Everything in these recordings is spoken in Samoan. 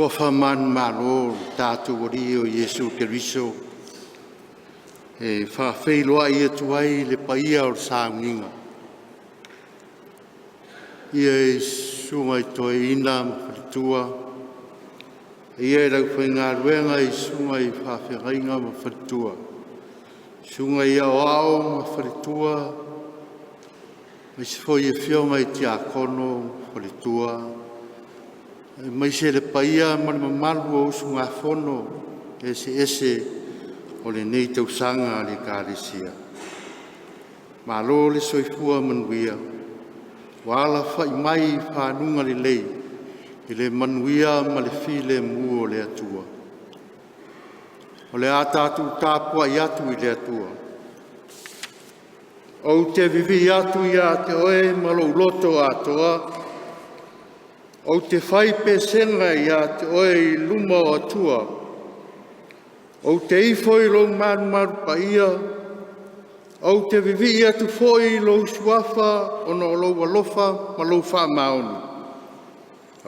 Suafa manumalo o le tatou Alii o Iesu Keriso e faafeiloai atu ai i le paia o le sauniga, i le paia i Susuga i Toeaina ma Faletua, le paia i le aufaigaluega i Susuga i Faafeagaiga ma Faletua, Susuga i Aoao ma Faletua, aemaise foi Afioga i Tiakono ma Faletua, aemaise le paia ma le mamalu o usugafono eseese o lenei tausaga a le Ekalesia. Malo le soifua manuia ua alafai mai i faguga lelei i le manuia ma le filemu o le Atua. O le a tatou tapuai atu i le Atua. Ou te vivii atu ia te Oe ma lou loto atoa, ou te fai pesega ia te Oe i luma o Atua. Ou te ifo i lou malumalu paia, ou te vivii atu foi i lou suafa ona o lou alofa ma lou faamaoni.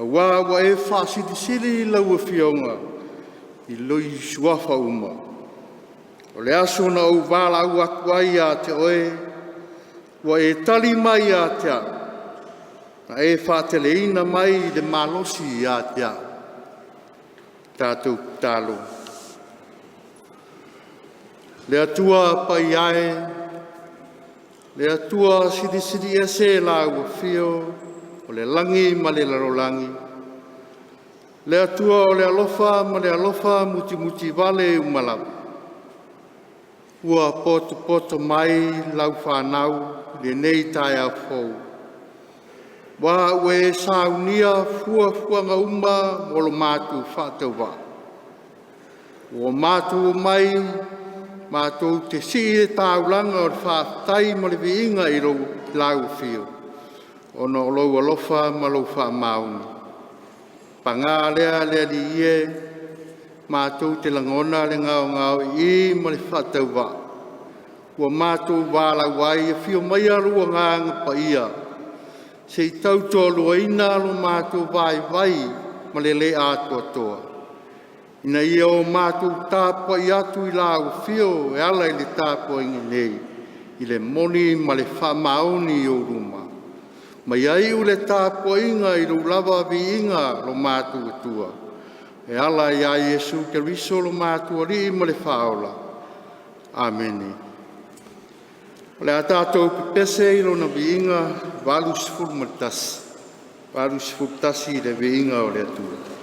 Auā ua e faasilisili lau Afioga i suafa uma. O le aso na ou valaau atu ai ia te Oe, ua e tali mai ia te au, na e faateleina mai le malosi ia te au. Tatou tatalo. Le Atua Paia e, le Atua Silisili Ese Lau Afio o le lagi ma le lalolagi, le Atua o le alofa ma le alofa mutimutivale e uma lava, ua potopoto mai lau fanau i lenei taeao fou, ua e saunia fuafuaga uma mo lo matou faatauvaa. Ua matou omai matou te sii le taulaga o le faafetai ma le viiga i lau Afio, ona o lou alofa ma lou faamaoni. Paga lea le Alii e, matou te lagona le gaogaoi'i ma le faatauvaa ua matou valaau ai, afio maia lou Agaga Paia se i tautoaluaina lo matou vaivai ma le le atoatoa, ina ia o matou tapuai atu i lau Afio e ala i le tapuaiga nei, i le moni ma le faamaoni i ou luma. Ma ia iu le tapuaiga i lou lava viiga lo matou Atua, e ala ia Iesu Keriso lo matou Alii ma le Faaola. Amene. O le a tatou pepese i lona viiga 81, 81 i le viiga o le Atua.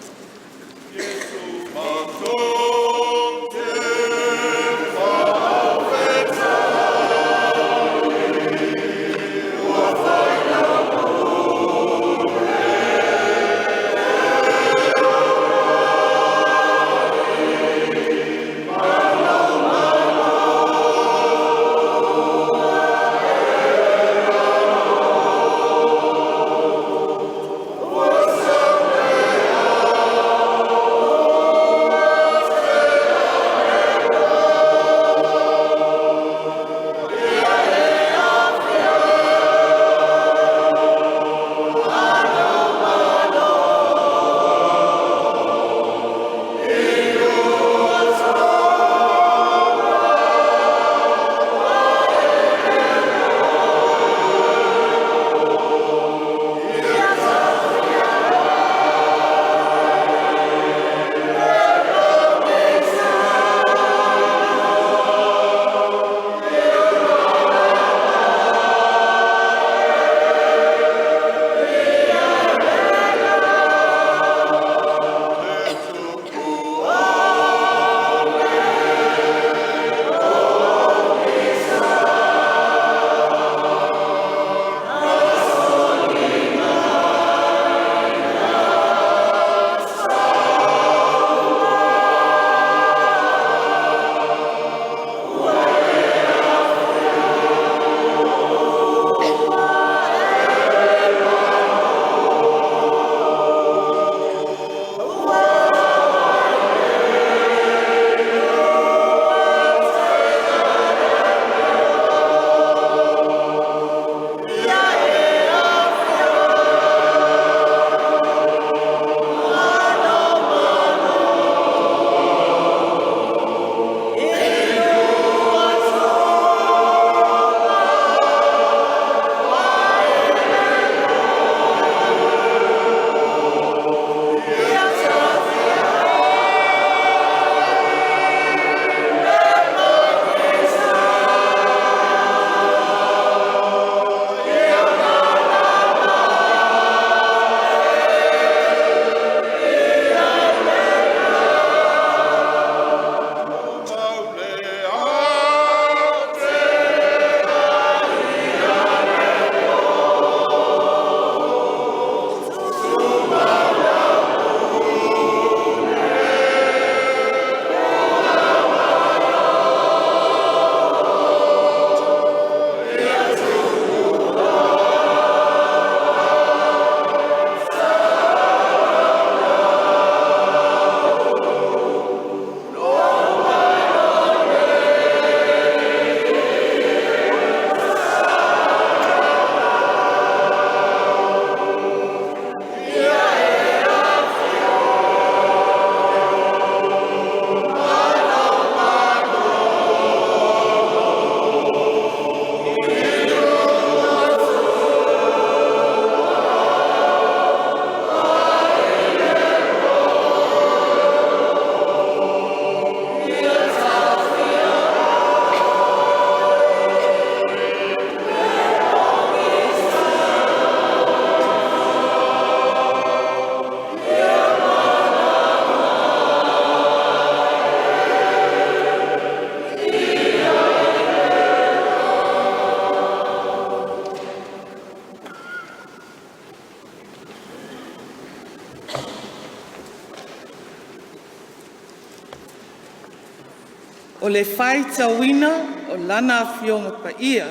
O le faitauina o Lana Afioga Paia.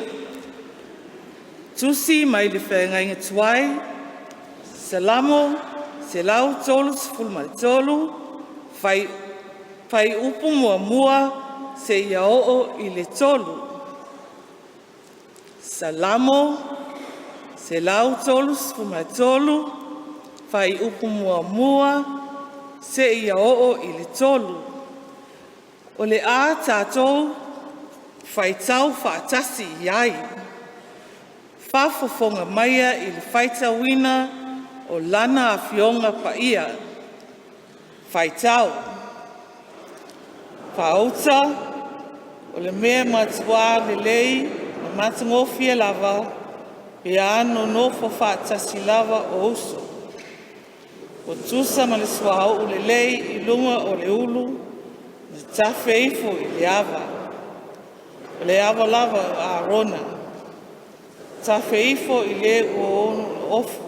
Tusi mai le Feagaiga Tuai, Salamo 133, fuaiupu 1 seia oo i le 3. Salamo 133, fuaiupu 1 seia oo i le 3. O le a tatou faitau faatasi i ai. Faafofoga maia i le faitauina o Lana Afioga Paia. Faitau: Faauta o le mea matua lelei ma matagofie lava pe a nonofo faatasi lava o uso, ua tusa ma le suauu lelei i luga o le ulu na tafe ifo i le ava, o le ava lava o Arona, tafe ifo i le ua ono ofu,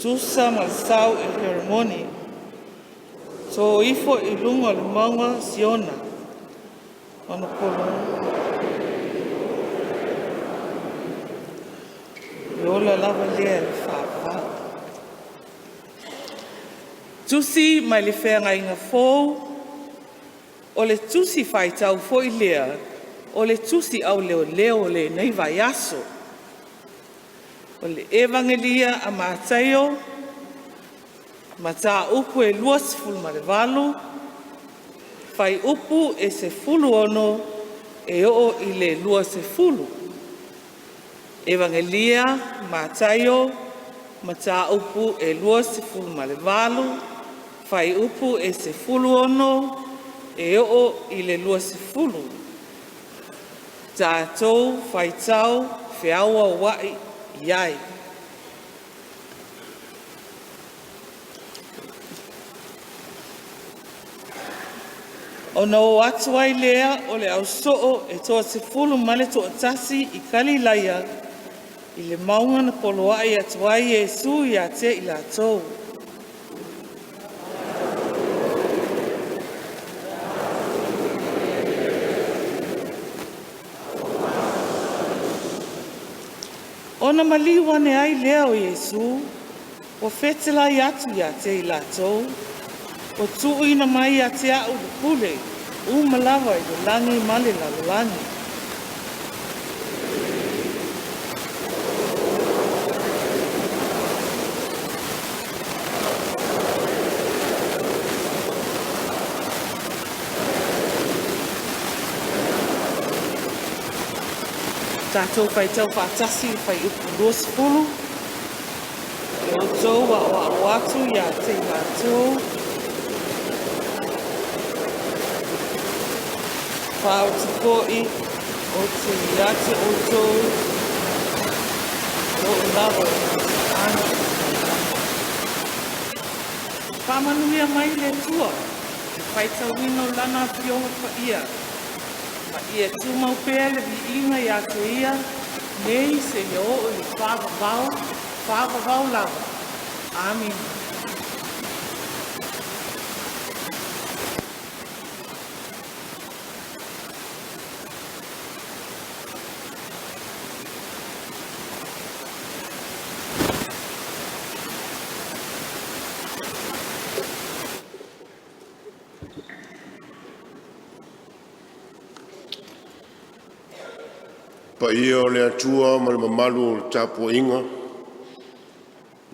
tusa ma le sau i le Heremoni, to ifo i luga o le mauga Siona, ona O le ola lava lea i le faavavau. Tusi mai le Feagaiga Fou. O le Tusi Faitau foi lea o le Tusi Auleoleo o lenei vaiaso. O le Evagelia a Mataio, Mataupu e 28, fuaiupu e 16 e oo i le 20. Evagelia Mataio, Mataupu e 28, fuaiupu e 16 e oo i le 20. Tatou faitau feauauai ai. Ona o atu ai lea o le ausoo e toasefulu ma le toatasi i Kalilaia i le mauga na poloai atu ai Iesu ia te i latou. Ona maliu ane ai lea o Iesu, ua fetelai atu ia te i latou, “Ua tuuina mai ia te au le pule uma lava i le lagi ma le lalolagi. Tatou faitau faatasi i le fuaiupu 20. E outou aoao atu ia te i latou, faaoti foi ou te ia te outou, e oo lava i le masaaga o le lalolagi. Faamanuia mai le Atua i le faitauina o Lana Afioga Paia, ma ia tumau pea le viiga ia te Ia nei seia oo i le faavavau, faavavau lava. Amene. Paia o le Atua ma le mamalu o le tapuaiga i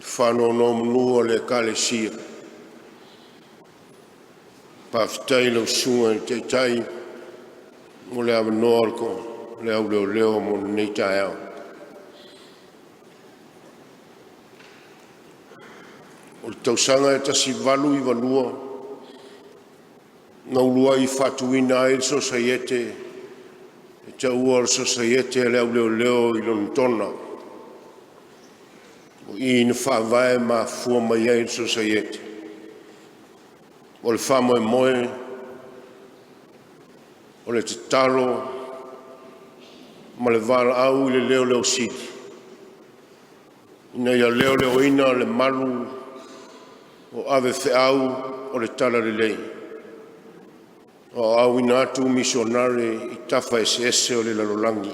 faanonomanu a le Ekalesia. Faafetai i lau Susuga i le Taitai mo le avanoa o le au leoleo mo lenei taeao. O le tausaga e 1892 na uluai faatuina ai le Sosaiete e taua o le Sosaiete a le Au Leoleo i Lonetona. O i na faavae ma afua mai ai le Sosaiete. O le faamoemoe, o le tatalo ma le valaau i le Leoleo Sili ina ia leoleoina le malu o avefeau o le talalelei. O auina atu misionare i tafa eseese o le lalolagi.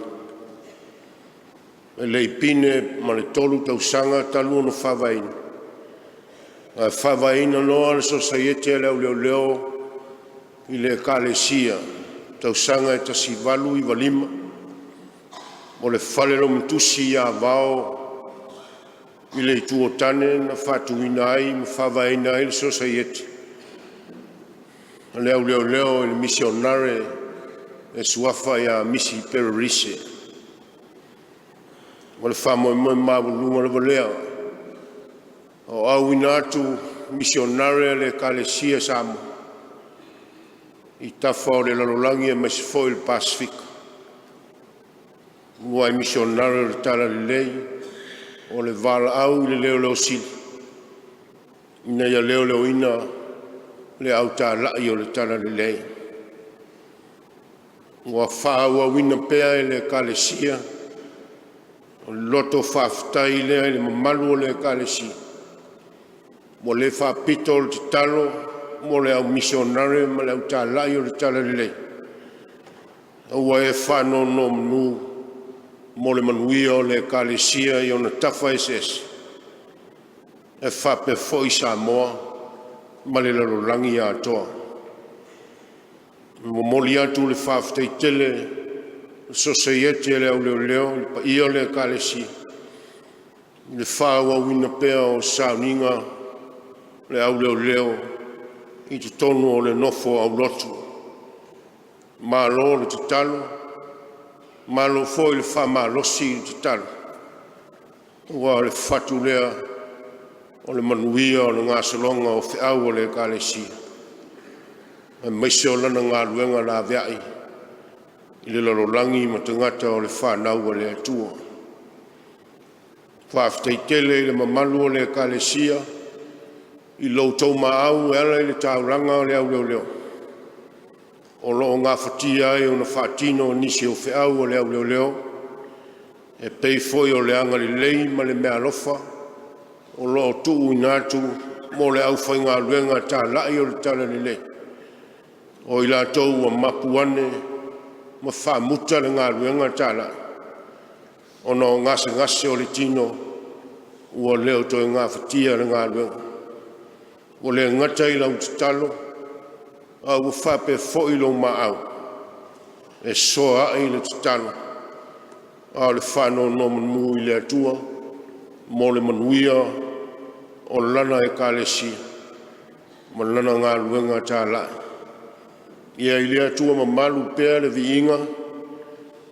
E le i pine ma le 3 tausaga talu ona faavaeina, ae faavaeina loa le Sosaiete a le Au Leoleo i le Ekalesia i le tausaga e 1895, o le fale logotusi i Avao i le Itu o Tane na faatuina ai ma faavaeina ai le Sosaiete a le Au Leoleo i le misionare e suafa Misi Pere Reese. O le faamoemoe maualuga lava lea o auina atu misionare a le Ekalesia i Samoa i tafa o le lalolagi aemaise foi le Pasefika, uluai misionare o le Talalelei, o le valaau i le leoleo sili ina ia leoleoina le au talai o le Talalelei. Ua faaauauina pea e le Ekalesia o le loto faafetai lea i le mamalu o le Ekalesia, ua le faapito le tatalo mo le au misionare ma le au talai o le Talalelei, ua e faanonomanu mo le manuia o le Ekalesia i ona tafa eseese, e faapea foi Samoa ma le lalolagi atoa. E momoli atu le faafetai tele a le Sosaiete a le Au Leoleo i le paia o le Ekalesia i le faaauauina pea o sauniga a le au leoleo i totonu o le nofo aulotu. Malo le tatalo, malo foi le faamalosi le tatalo, aua o le fatu lea o le manuia o le gasologa o feau a le Ekalesia, aemaise o lana galuega laveai i le lalolagi ma tagata o le fanau a le Atua. Faafetai tele i le mamalu o le Ekalesia i lo outou maau e ala i le taulaga o le au leoleo o lo o gafatia ai ona faatino nisi o feau a le au leoleo, e pei foi o le agalelei ma le meaalofa o lo o tuuina atu mo le aufaigaluega talai o le Talalelei, o i latou ua mapu ane ma faamuta le galuega talai ona o gasegase o le tino ua le toe gafatia le galuega. Ua le gata i lau tatalo a ua faapea foi lou maau e soa ai le tatalo a o le faanonomanu i le Atua mo le manuia o Lana Ekalesia ma Lana galuega talai. Ia i le Atua mamalu pea le viiga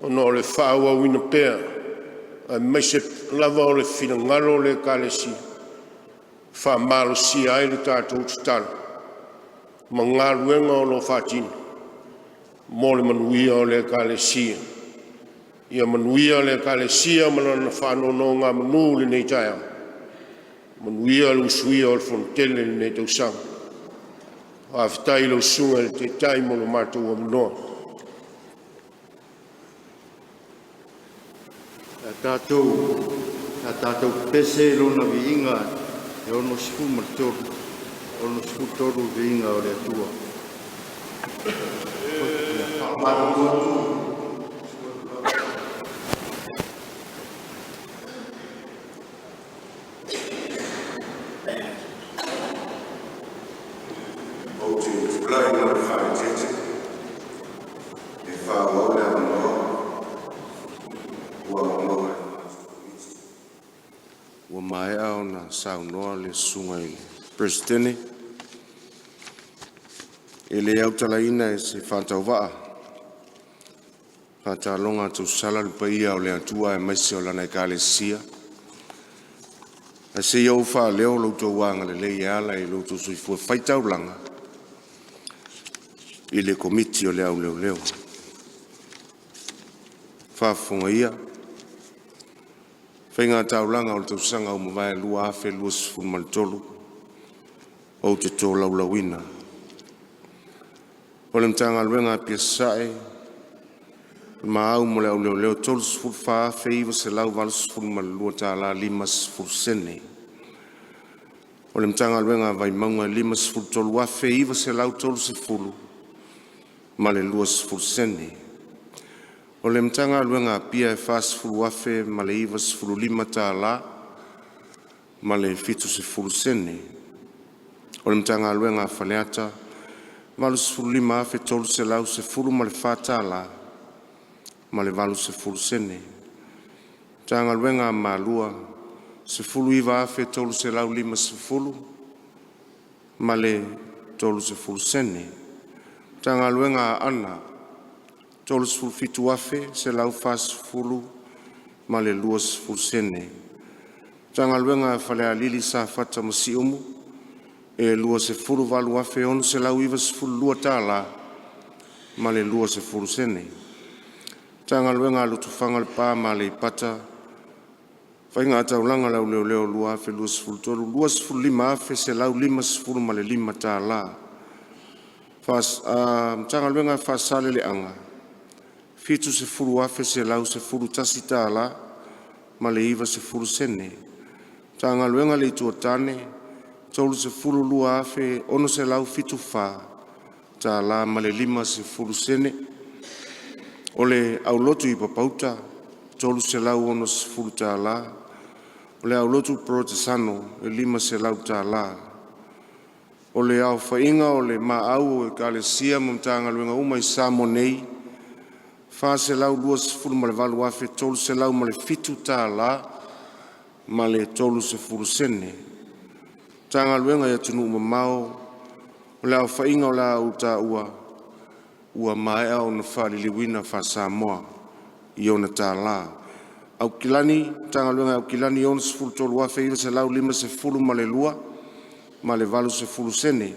ona o le faaauauina pea aemaise lava o le finagalo o le Ekalesia e faamalosia ai le tatou tatalo ma galuega o lo o faatino mo le manuia o le Ekalesia. Ia manuia le Ekalesia ma lana faanonogamanu i lenei taeao, manuia le usuia o le Fonotele i lenei tausaga. Faafetai i lau Susuga i le Taitai mo lo matou avanoa. Ae a tatou pepese i Lona viiga e 63, 63 le viiga o le Atua. Ou te tulai ma le faaeteete e faaauau le avanoa ua maua e le matou Komiti. Ua maea ona saunoa le Susuga i le Peresetene, e le autalaina e se faatauvaa faataloga tausala le paia o le Atua aemaise o Lana Ekalesia. Ae se i ou faaleo lo outou agalelei e ala i lo outou soifua fai taulaga i le Komiti o le Au Leoleo. Faafofoga ia, faiga taulaga o le tausaga ua mavae 2023 ou te tolaulauina. O le Matagaluega a Apia Sasae, Maau mo le Au Leoleo - $34,982.50. O le Matagaluega a Vaimauga - $53,930. ma le 20 sene. O le Matagaluega a Apia e $40,095 ma le 70 sene. O le Matagaluega a Faleata e $85,314 ma le 80 sene. Matagaluega a Malua e $19,350 ma le 30 sene. Matagaluega a Aana e $37,140 ma le 20 sene. Matagaluega a Falealili, Safata ma Siumu e $28,692 ma le 20 sene. Matagaluega a Lotofaga, Lepa ma Aleipata Faiga Taulaga a le Au Leoleo 2023, $25,155. Matagaluega o Faasaleleaga $70,111 ma le 90 sene. Matagaluega a le Itu o Tane $32,674 ma le 50 sene. O le aulotu i Papauta $360. O le aulotu Polotesano e $500. O le aofaiga o le maau o Ekalesia ma Matagaluega uma i Samoa nei e $428,307 ma le 30 sene. Matagaluega i atunuu mamao, o le aofaiga o le a ou taua ua maea ona faaliliuina faasamoa i ona tala. Aukilani, Matagaluega a Aukilani $63,952 ma le 80 sene.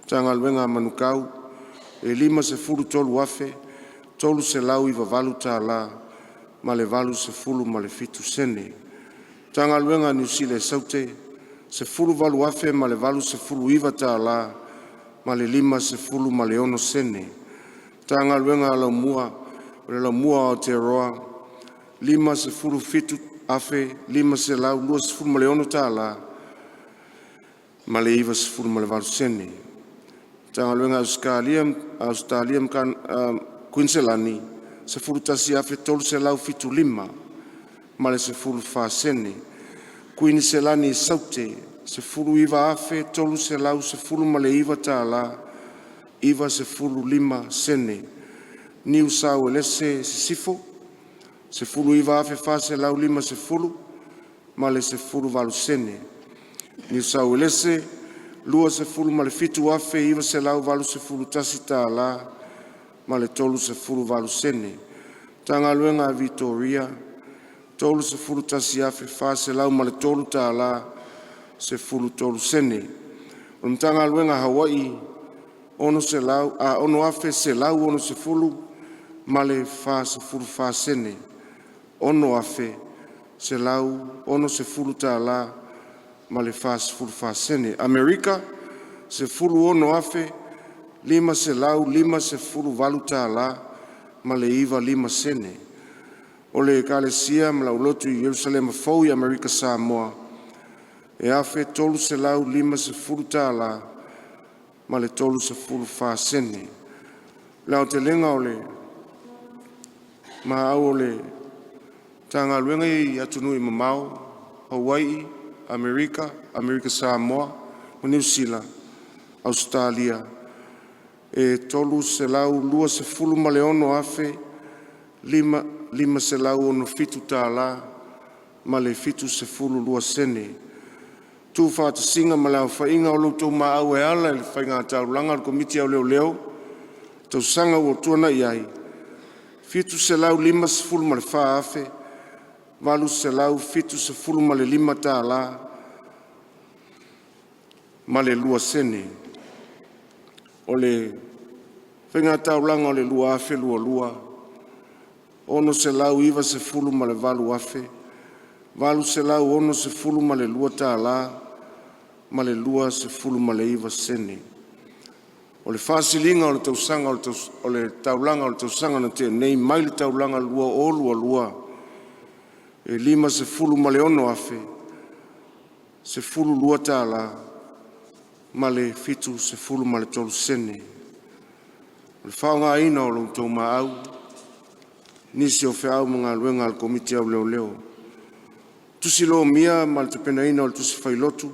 Matagaluega a Manukau e $53,398 ma le 87 sene. Matagaluega a Niu Sila i Saute $18,089 ma le 56 sene. Matagaluega a Laumua o le Laumua o Aotearoa $57,526 ma le 98 sene. Matagaluega a Ausetalia ma Kuiniselani $11,375 ma le 14 sene. Kuiniselani Saute $19,319.95. Niu Sa Uelese Sisifo $19,450 ma le 18 sene. Niu Sa Uelese $27,981 ma le 38 sene. Matagaluega a Vitoria $31,403 13 sene. O le Matagaluega a Hawaii $6,160 ma le 44 sene. $6,160 tala ma le 44 sene. Amerika $16,558 ma le 95 sene. O le Ekalesia ma le Aulotu i Ierusalema Fou i Amerika Samoa e $1,350 ma le 34 sene. O le aotelega o le maau o le Matagaluega i atunuu e mamao, Hawaii, Amerika, Amerika Samoa ma Niu Sila, Ausetalia, e $326,567 ma le 72 sene. Tuufaatasiga ma le aofaiga o lo outou maau e ala i le faigataulaga a le Komiti o Leoleo tausaga ua tuanai ai, $754,875 tala ma le 2 sene. O le faiga taulaga o le 2022, $698,862 tala ma le 29 sene. O le faasiliga o le tausaga o le taulaga o le tausaga na tea nei mai le taulaga 2022, e $56,012 tala ma le 73 sene. O le faaaogaina o lo outou maau, nisi o feau ma galuega a le Komiti o Leoleo, tusi lomia ma le tapenaina o le tusi fai lotu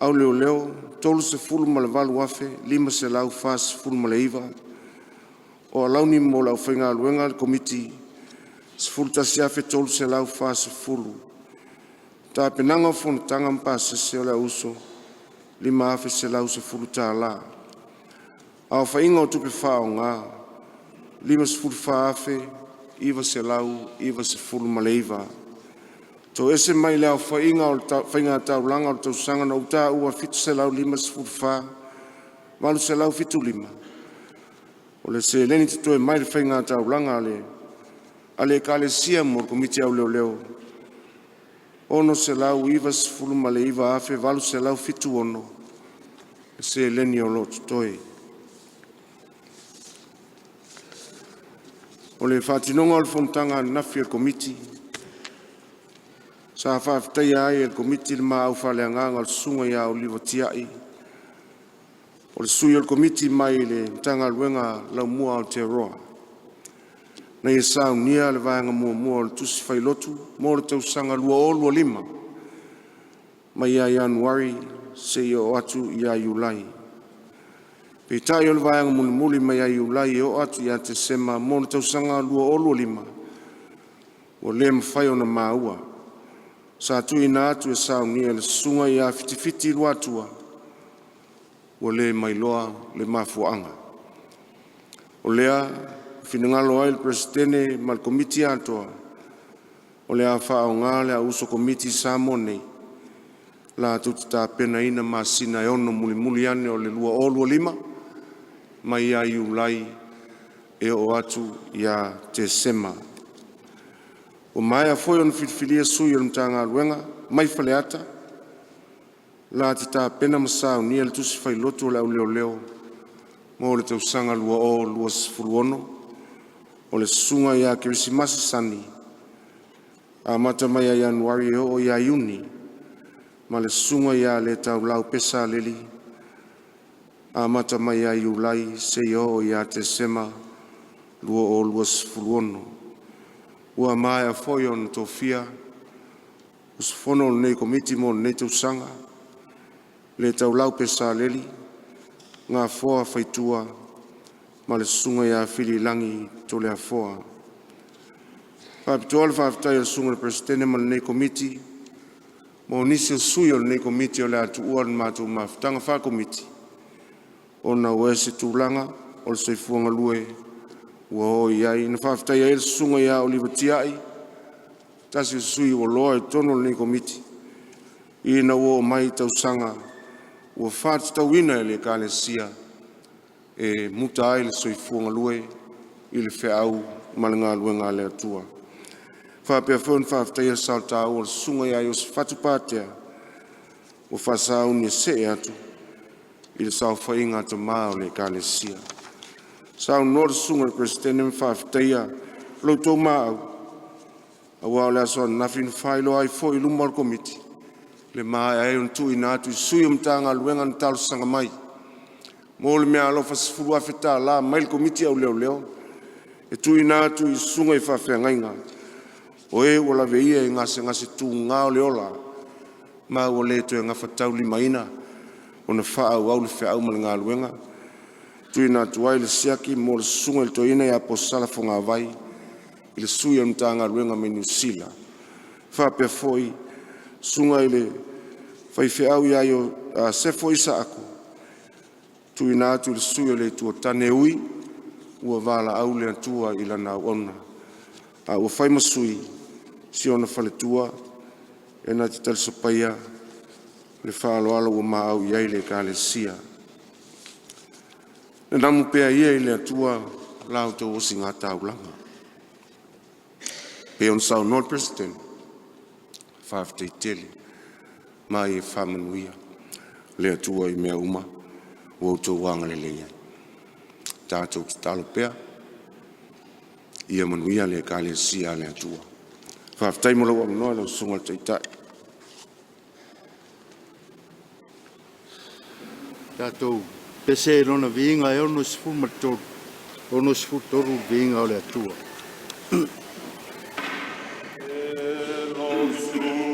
au leoleo 38,549. O alauni mo le aufaigaluega a le Komiti 11,340. Tapenaga o fonotaga ma pasese a le au uso $5,110. Aofaiga o tupe faaaoga 54,999. Toese mai le aofaiga o le faiga taulaga o le tausaga na ou taua 754,875, o le seleni totoe mai le faiga taulaga a le Ekalesia ma le Komiti o Leoleo $699,876 le seleni o loo totoe. O le faatinoga o le fonotaga ananafi a le Komiti, sa faafetaia ai e le Komiti le maau faaleagaga o le Susuga ia Oliva Tiai, o le sui o le Komiti mai le Matagaluega a Laumua a Aotearoa, na ia saunia le vaega muamua o le Tusi Fai Lotu mo le tausaga 2025, mai ia Ianuari seia oo atu ia Iulai. Peitai o le vaega mulimuli mai ia Iulai e oo atu ia Tesema mo le tausaga 2025, ua le mafai ona maua. Sa tuuina atu e saunia e le Susuga ia Fitifiti Luatua, ua le mailoa le mafuaaga. O lea ua finagalo ai le Peresetene ma le Komiti atoa, o le a faaaoga le auuso Komiti i Samoa nei latou te tapenaina masina e ono mulimuli ane o le 2025, mai ia Iulai e oo atu ia Tesema. Ua maea foi ona filifilia sui o le Matagaluega mai Faleata la te tapena ma saunia le Tusi Fai Lotu a le Au Leoleo mo le tausaga 2026, o le Susuga ia Kerisimasi Sani amata mai ia Ianuari e oo ia Iuni ma le Susuga ia Letaulau Pesaleli amata mai ia Iulai seia oo ia Tesema 2026. Ua maea foi ona tofia usufono o lenei Komiti mo lenei tausaga: Letaulau Pesaleli, Gafoa Faitua ma le Susuga ia Fililagi Toleafoa. Faapitoa le faafetai i le Susuga i le Peresetene ma lenei Komiti mo nisi o sui o lenei Komiti o le a tuua le matou mafutaga faa-Komiti ona ua ese tulaga o le soifua galue ua o i ai. Na faafetaia ai le Susuga ia Oliva Tiai, tasi o sui ua loa i totonu o lenei Komiti, ina ua oo mai i tausaga ua faatatauina e le Ekalesia e muta ai le soifua galue i le feau ma le galuega a le Atua. E faapea foi ona faafetaia le sao taua o le Susuga ia Iosefatu Patea ua faasauni e see atu i le saofaiga a tama o le Ekalesia. Saunoa le Susuga i le Peresetene ma faafetaia lo outou maau, aua o le aso ananafi na faailoa ai foi i luma o le Komiti le maea ai ona tuuina atu i sui o Matagaluega na talosaga mai mo le meaalofa $10,000 mai le Komiti au Leoleo e tuuina atu i susuga i faafeagaiga o e ua laveia i gasegase tuga o le ola ma ua le toe gafataulimaina ona faaauau le feau ma le galuega, tuuina atu ai le siaki mo le Susuga i le Toeaina ia Aposala Fogavai i le sui o le Matagaluega mai Niu Sila, faapea foi susuga i le faifeau ia Sefo Isaako, tuuina atu i le Sui o le Itu o Tane, ui ua valaau le Atua i lana auauna a ua fai ma sui si ona faletua e na te talisapaia le faaaloalo ua maau i ai le Ekalesia. Nanamu pea ia i le Atua la outou osigataulaga. E pei ona saunoa le Peresetene, faafetai tele ma ia faamanuia le Atua i mea uma ua outou agalelei ai. Tatou tatalo pea ia manuia le Ekalesia a le Atua. Faafetai mo lou avanoa lau Susuga i le Taitai. Tatou Pese i lona viiga e 63, 63 le viiga o le Atua.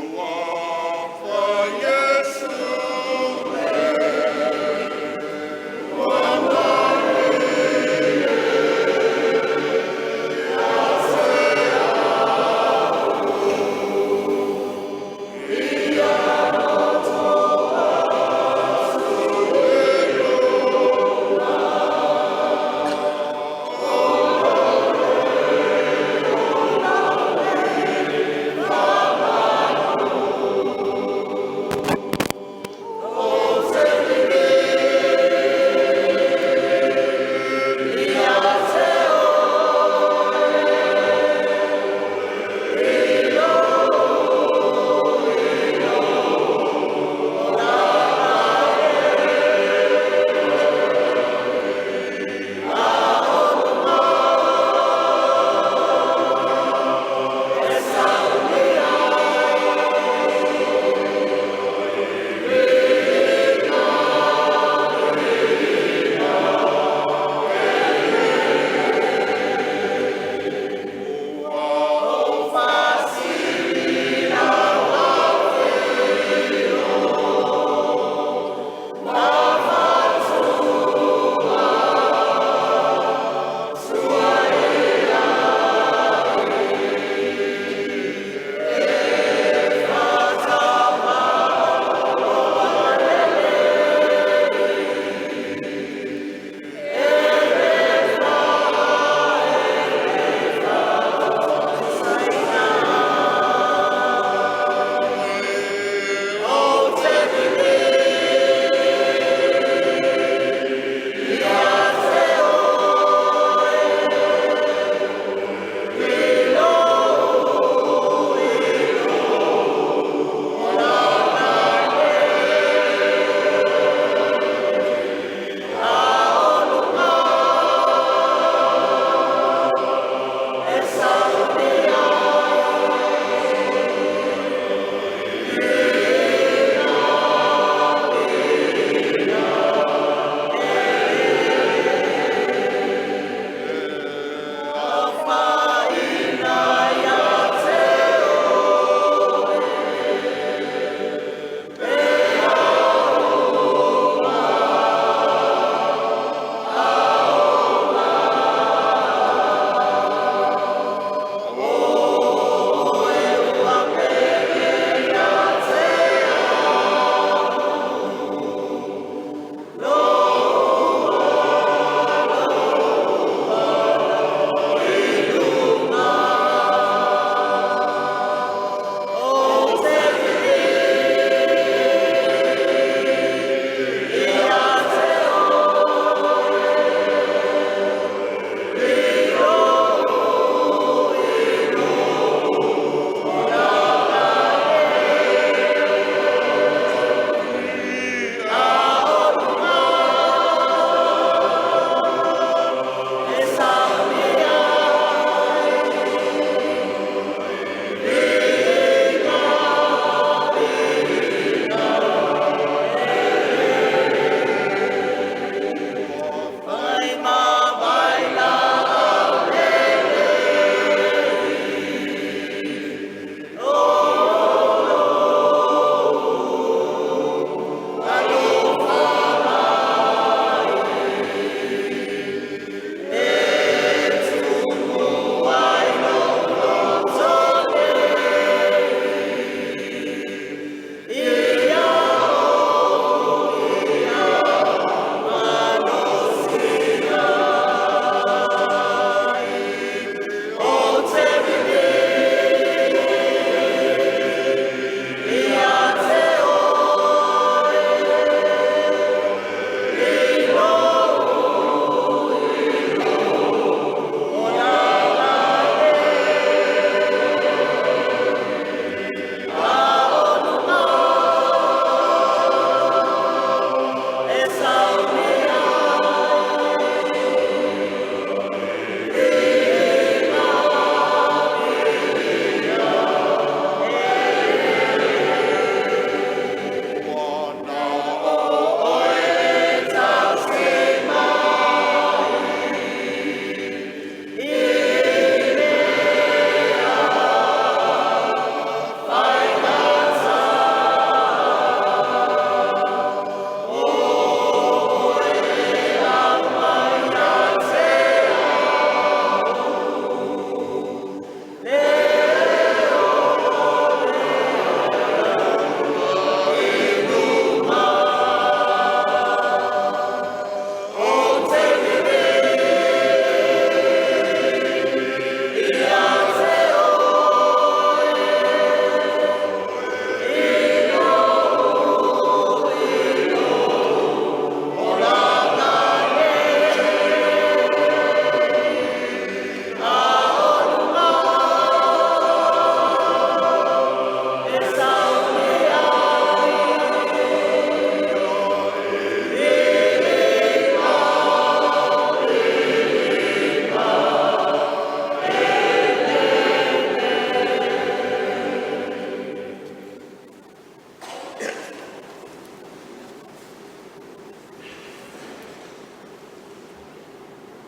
Suafa Iesu e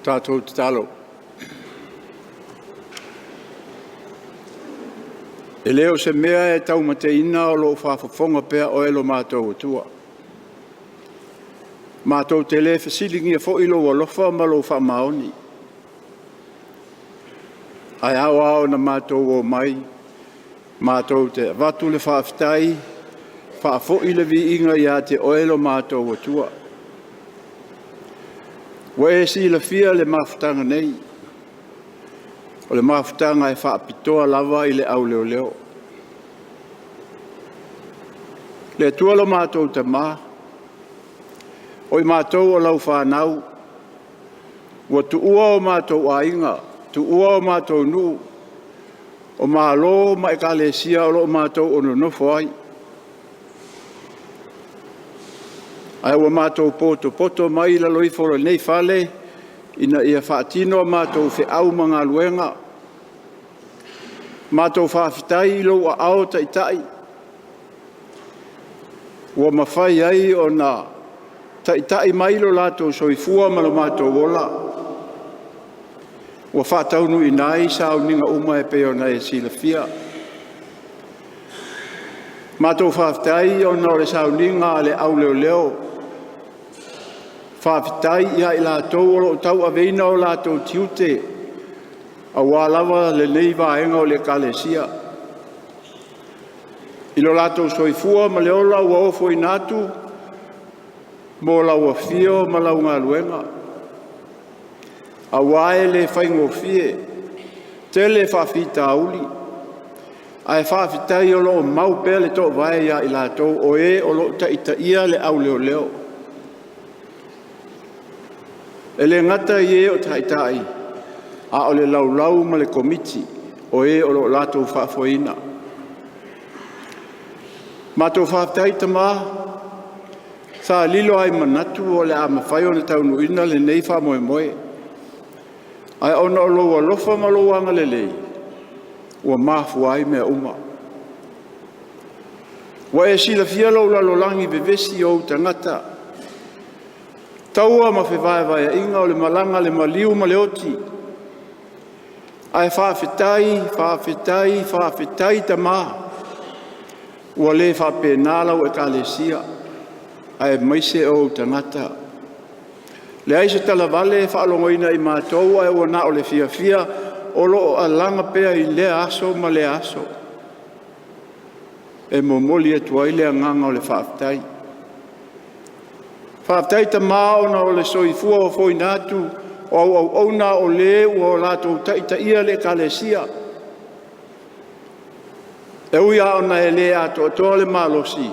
Tatou tatalo. E le o se mea e taumateina o lo o faafofoga pea Oe lo matou Atua. Matou te le fesiligia foi Lou alofa ma Lou faamaoni, ae ao lava ona matou omai matou te avatu le faafetai, faafoi le viiga ia Te Oe lo matou Atua. Ua e silafia le mafutaga nei, o le mafutaga e faapitoa lava i le au leoleo. Le Atua lo matou Tama, o i matou o lau fanau, ua tuua o matou aiga, tuua o matou nuu, o malo ma ekalesia o lo o matou nonofo ai, ae ua matou potopoto mai i lalo ifo o lenei fale ina ia faatino a matou feau ma galuega. Matou faafetai i lou aao taitai ua mafai ai ona taitai mai lo latou soifua ma lo matou ola, ua faataunuuina ai sauniga uma e pei ona e silafia. Matou faafetai ona o le sauniga a le au leoleo, faafetai ia i latou o lo o tauaveina o latou tiute aua lava lenei vaega o le Ekalesia, i lo latou soifua ma le ola ua ofoina atu mo lau afio ma lau galuega, aua e le faigofie, tele faafitauli, ae faafetai o lo o mau pea le toovae ia i latou o e o lo o taitaia le au leoleo. E le gata i e o taitai, a o le laulau ma le komiti o e o lo o latou faafoeina. Matou faafetai Tama, sa lilo lava i manatu o le a mafai ona taunuuina lenei faamoemoe, ae ona o lou alofa ma lou agalelei ua mafua ai mea uma. Ua e silafia lou lalolagi vevesi o ou tagata, taua ma fevaevaeaiga, o le malaga a le maliu ma le oti, ae faafetai, faafetai, faafetai Tama, ua le faapena lau Ekalesia aemaise o ou tagata. Leai se talavale e faalogoina e i matou, ae ua na o le fiafia o lo o alaga pea i lea aso ma lea aso. E momoli atu ai le agaga o le faafetai. Faafetai Tama ona o le soifua ofoina atu o au auauna o le ua latou taitaia le Ekalesia. E ui lava ona e le atoatoa le malosi,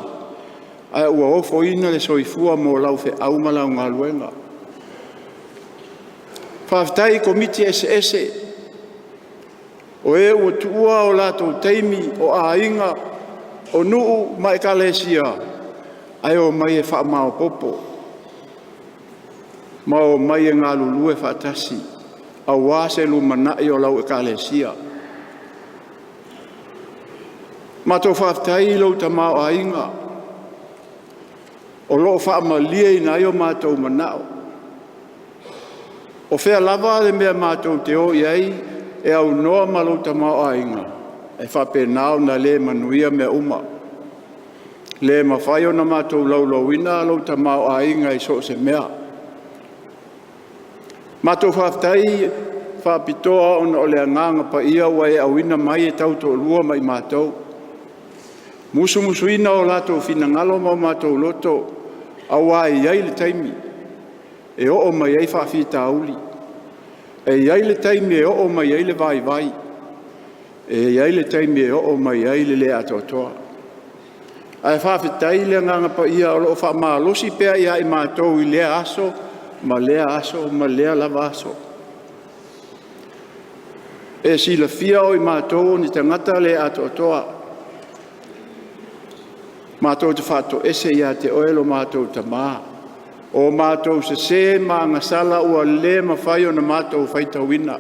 ae ua ofoina le soifua mo lau feau ma lau galuega. Faafetai i Komiti eseese o e ua tuua o latou taimi, o aiga, o nuu ma ekalesia ae omai e faamaopoopo ma omai e galulue faatasi aua se lumanai o lau Ekalesia. Matou faafetai i lou tamaoaiga o lo o faamalieina ai o matou manao. O fea lava le mea matou te o i ai e aunoa ma lou tamaoaiga, e faapena ona le manuia mea uma. E le mafai ona matou laulauina lou tamaoaiga i so o se mea. Matou faafetai faapitoa ona o le Agaga Paia ua e auina mai e tautoalua ma i matou, musumusuina o latou finagalo ma o matou loto, aua e i ai le taimi e oo mai ai faafitauli, e i ai le taimi e oo mai ai le vaivai, e i ai le taimi e oo mai ai le le atoatoa. Ae faafetai i le Agaga Paia o lo o faamalosi pea ia i matou i lea aso ma lea aso ma lea lava aso. E silafia o i matou o ni tagata le atoatoa, matou te faatoese ia te Oe lo matou Tama, o matou sese ma agasala ua le mafai ona matou faitauina,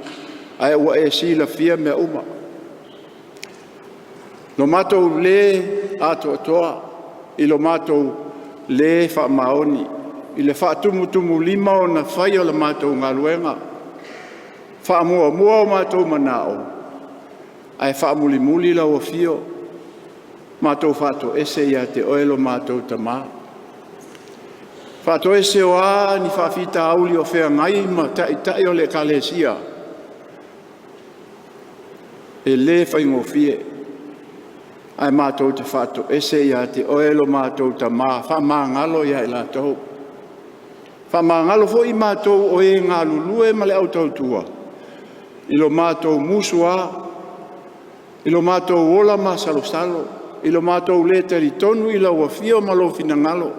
ae ua e silafia mea uma. Lo matou lē atoatoa i lo matou lē faamaoni i le faatumutumulima ona faia o le matou galuega. Faamuamua o matou manao ae faamulimuli lau afio. Matou faatoese ia te Oe lo matou Tama. Faatoese o a ni faafitauli o feagai ma Taitai o le Ekalesia, e le faigofie, ae matou te faatoese ia te Oe lo matou Tama, faamagalo ia i latou. Faamagalo foi i matou o e galulue ma le au tautua, i lo matou musu a, i lo matou ola masalosalo, i lo matou le talitonu i lau afio ma lou finagalo,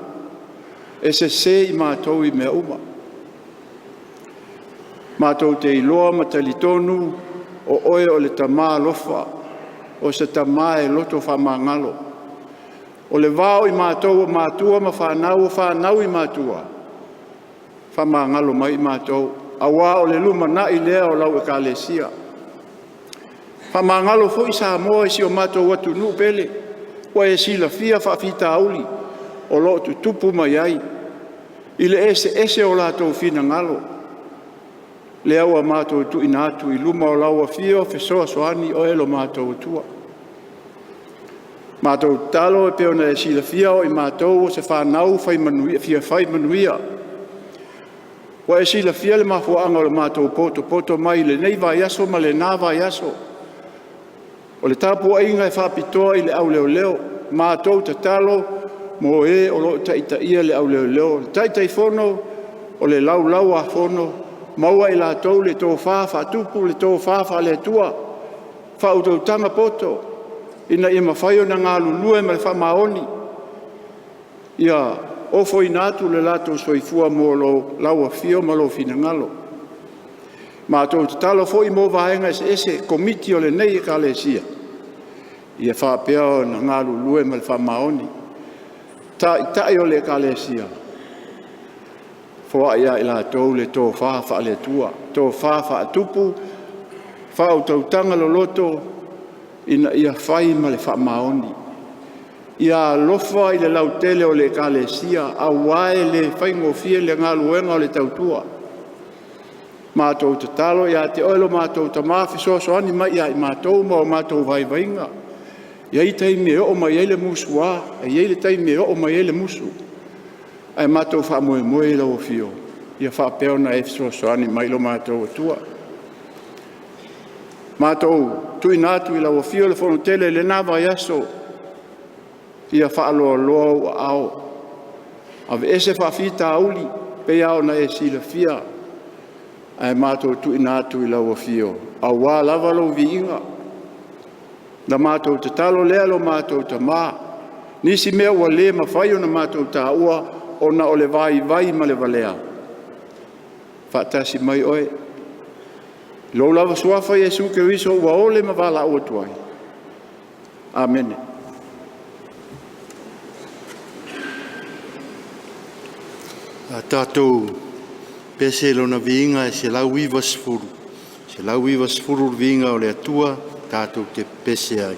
e sese i matou i mea uma. Matou te iloa ma talitonu o Oe o le Tama alofa, o se Tama e loto faamagalo. O le va o i matou o matua ma fanau, o fanau i matua, faamagalo mai i matou, aua o le lumanai lea o lau Ekalesia. Faamagalo foi Samoa i si o matou atunuu pele, ua e silafia faafitauli o lo o tutupu mai ai i le eseese o latou finagalo, lea ua matou tuuina atu i luma o lau Afio fesoasoani, oe lo matou Atua. Matou tatalo e pei ona e silafia o i matou o se fanau fia fai manuia. Ua e silafia le mafuaaga o le matou potopoto mai i lenei vaiaso ma lena vaiaso, o le tapuaiga e faapitoa i le au leoleo. Matou tatalo mo e o lo o taitaia le au leoleo, le Taitaifono, o le Laulau-a-Fono, maua e i latou le tofa faatupu, le tofa faale-Atua, faautautaga poto ina ia mafai ona galulue ma le faamaoni, ia ofoina atu lo latou soifua mo lau afio ma lou finagalo. Matou tatalo foi mo vaega eseese, Komiti o lenei Ekalesia, ia faapea ona galulue ma le faamaoni. Taitai o le Ekalesia, foai ia i latou le tofa faale-Atua, tofa faatupu, faautautaga loloto ina ia fai ma le faamaoni. Ia alofa i le lautele o le Ekalesia, aua e le faigofie le galuega o le tautua. Matou tatalo ia te Oe lo matou Tama, fesoasoani mai ia i matou ma o matou vaivaiga. E i ai taimi e oo mai ai le musua, e i ai le taimi e oo mai ai le musu, ae matou faamoemoe i lau Afio ia faapea ona e fesoasoani mai lo matou Atua. Matou tuuina atu i lau Afio le Fonotele i lena vaiaso, ia faaloaloa ou aao, aveese faafitauli e pei lava ona e silafia, ae matou tuuina atu i lau Afio aua lava lou viiga. Na matou tatalo lea lo matou Tama, nisi mea ua le mafai ona matou taua ona o le vaivai ma le valea, faatasi mai Oe, i lou lava Suafa Iesu Keriso ua ole ma valaau atu ai. Amene. A tatou pese i Lona viiga e 190, 190 le viiga o le Atua tatou te pepese ai.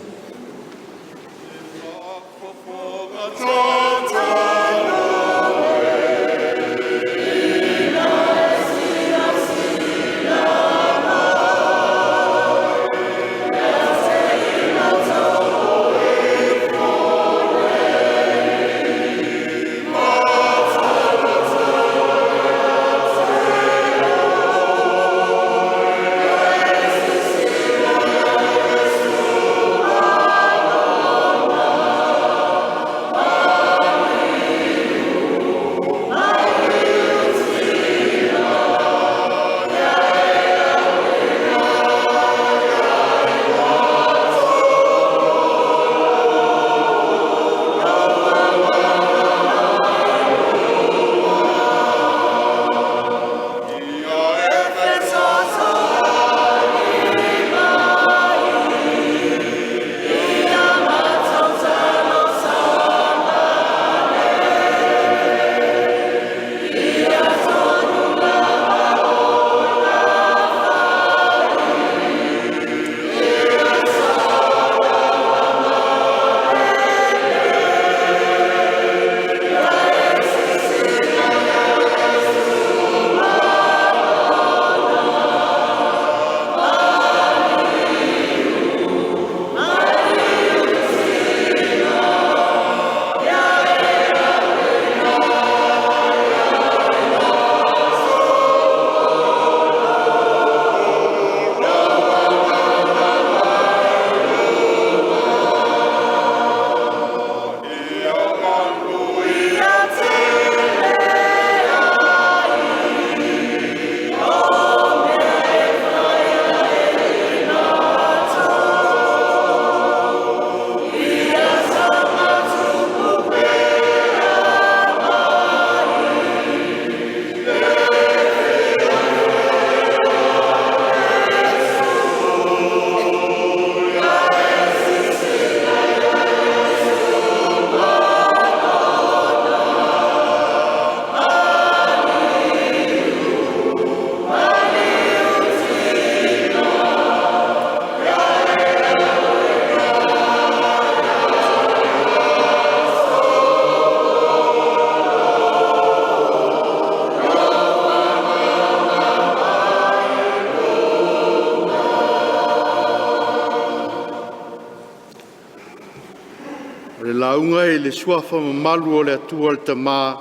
lauga i le suafa mamalu o le Atua le Tama,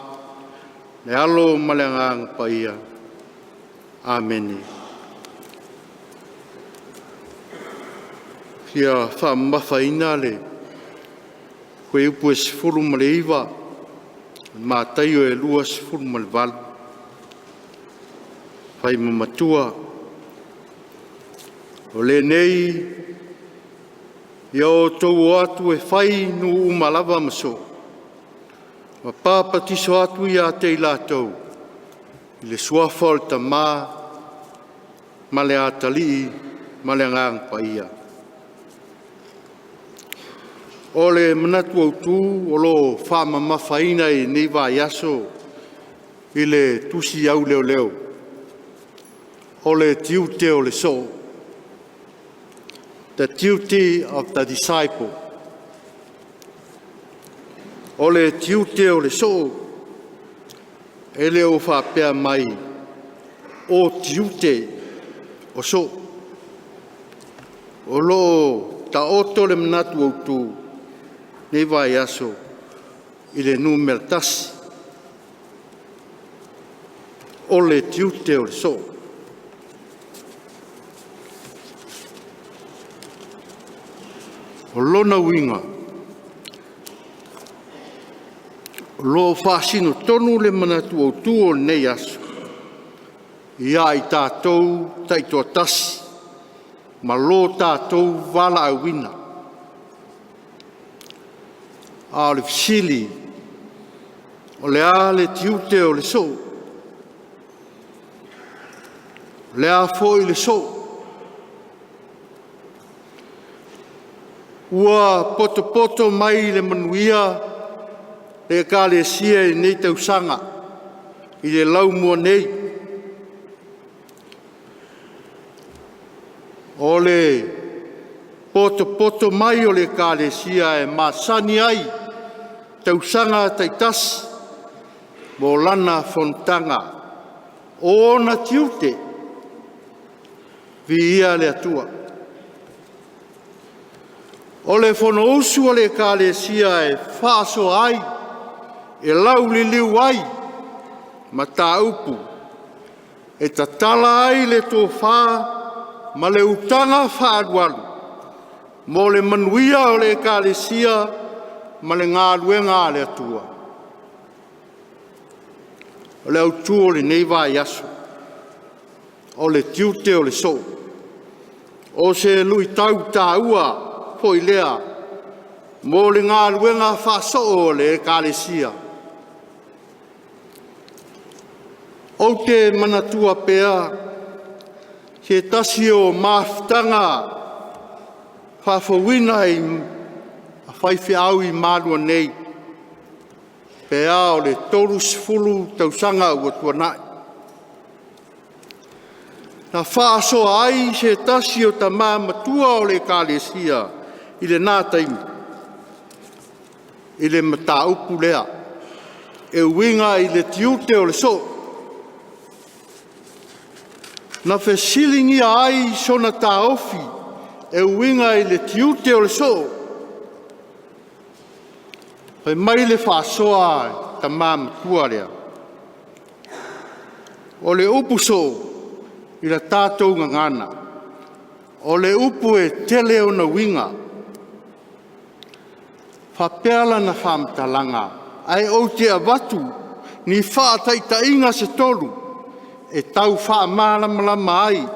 le Alo ma le Agaga Paia. Amene. Fia faamamafaina le Fuaiupu 19 Mataio e 28, faimamatua. O lenei ia outou o atu e fai i nuu uma lava ma soo, ma papatiso atu ia te i latou i le suafa o le Tama ma le Atalii ma le Agaga Paia. O le manatu autu o lo o faamamafaina i lenei vaiaso i le tusi au leoleo, o le tiute o le soo, the duty of the disciple. O le tiute o le soo, e le o faapea mai o tiute o soo. O lo o taoto le manatu autu i lenei vaiaso i le numera 1, o le tiute o le soo. O lona uiga, o lo o faasino tonu le manatu autu o lenei aso ia i tatou taitoatasi ma lo tatou valaauina. A o le fesili, o le a le tiute o le soo? O le a foi le soo? Ua potopoto mai le manuia le Ekalesia i lenei tausaga i le laumua nei. O le potopoto mai o le Ekalesia e masani ai tausaga taitasi mo lana fonotaga, o ona tiute, viia le Atua. O le Fonousu a le Ekalesia e faasoa ai, e lauliliu ai mataupu e tatala ai le tofa ma le utaga faaalualu mo le manuia o le Ekalesia ma le galuega a le Atua. O le autu o lenei vaiaso, o le tiute o le soo. O se luitau taua foi lea mo le galuega faasoo a le Ekalesia. Ou te manatua pea se tasi o mafutaga faafouina a faifeau i Malua nei, pe a o le 30 tausaga ua tuanai, na faasoa ai se tasi o tama matua o le Ekalesia i lena taimi i le mataupu lea e uiga i le tiute o le soo. Na fesiligia ai sona taofi e uiga i le tiute o le soo. Fai mai le faasoa a le tama matua lea, o le upu soo i la tatou gagana, o le upu e tele ona uiga. Faapea lana faamatalaga, ae ou te avatu ni faataitaiga se tolu e tau faamalamalama ai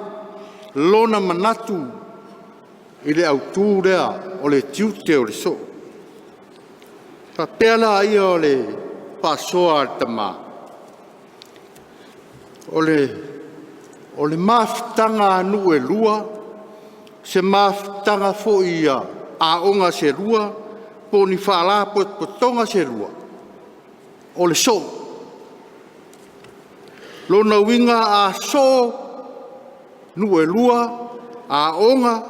lona manatu i le autu lea o le tiute o le soo. Faapea laia o le faasoa a le tama, o le mafutaga a nuu e lua, se mafutaga foi a aoga se lua, po o ni faalapotopotoga se lua, o le soo. Lona uiga a soo nuu e lua, aoga,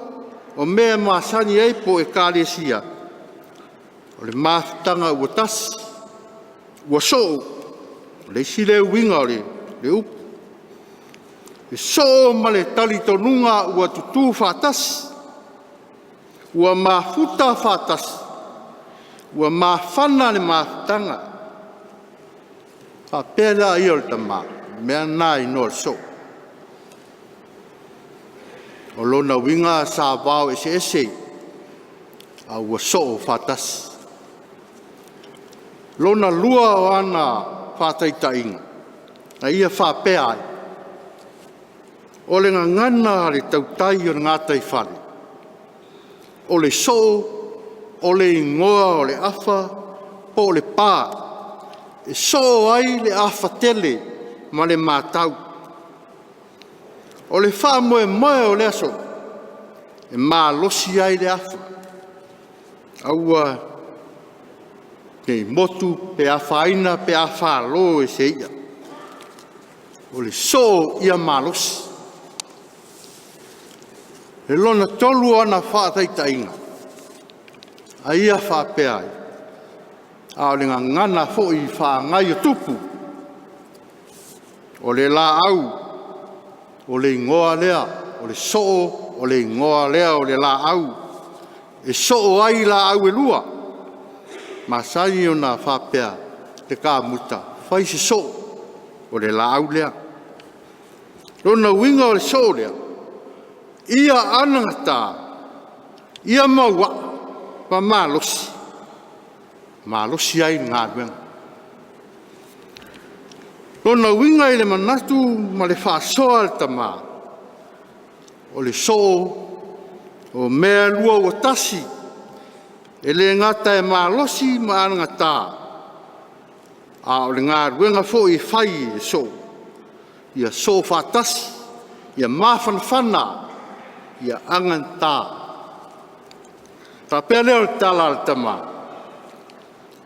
o mea e masani ai po o Ekalesia, o le mafutaga ua tasi, ua soo. O le isi lea uiga o le upu, e soo ma le talitonuga ua tutu faatasi, ua mafuta faatasi. Ua mafana le mafutaga, faapea lea o le tama, o le mea lena e igoa o le soo. O lona uiga sa vao eseese a ua soo faatasi. Lona lua o ana faataitaiga, na ia faapea ai, o le gagana a le tautai o le gataifale, o le soo o le igoa o le afa po o le pa e soo ai le afa tele ma le matau. O le faamoemoe o lea soo, e malosi ai le afa, aua ne i motu pe afaina pe afalo e se i'a. O le soo ia malosi. O lona tolu o ana faataitaiga, a ia faapea ai, a o le gagana foi faagaiotupu, o le laau, o le igoa lea o le soo, o le igoa lea o le laau e soo ai laau e lua. E masani ona faapea le kamuta, fai se soo o le laau lea. O lona uiga o le soo lea, ia anagata, ia mauaa ma malosi, malosi ai le galuega. O lona uiga i le manatu ma le faasoa a le tama, o le soo o mea e lua ua tasi, e le gata e malosi ma anagata, a o le galuega foi e fai e le soo, ia soo faatasi, ia mafanafana, ia anagata. Ona faapea lea o le tala a le tama,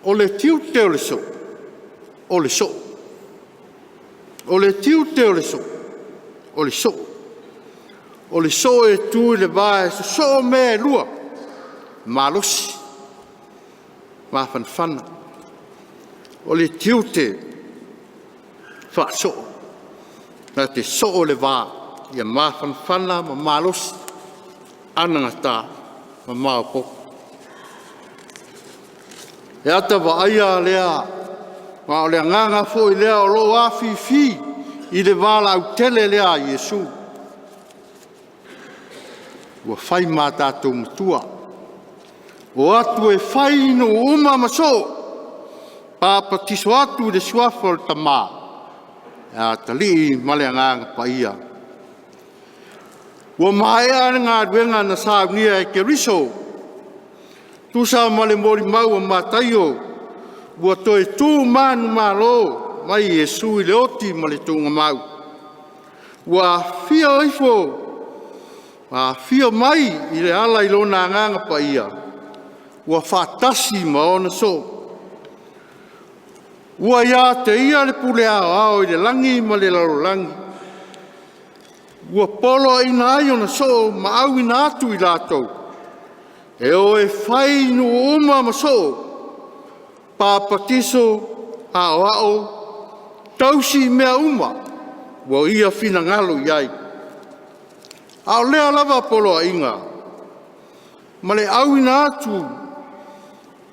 o le tiute o le soo, o le soo. O le tiute o le soo, o le soo. O le soo e tu i le va e sosoo mea e lua, malosi, mafanafana. O le tiute faa-soo, na te soo le va ia mafanafana ma malosi, anagata ma maopoopo. E ata vaaia lea, ma o le agaga foi lea o lo o afifi i le valaau tele lea a Iesu, ua fai ma a tatou matua, o atu e fai nuu uma ma soo, papatiso atu i le suafa o le Tama, le Atalii ma le Agaga Paia. Ua maea le galuega na saunia e Keriso, tusa ma le molimau a Mataio, ua toe tu manumalo mai Iesu i le oti ma le tuugamau, ua afio ifo ma afio mai e ala i Lona Agaga Paia, ua faatasi ma ona soo. Ua ia te Ia le pule aoao i le lagi ma le lalolagi, ua poloaiina ai ona soo ma auina atu i latou, e o e fai nuu uma ma soo, papatiso, aoao, tausi mea uma ua Ia finagalo i ai. A o lea lava poloaiga ma le auina atu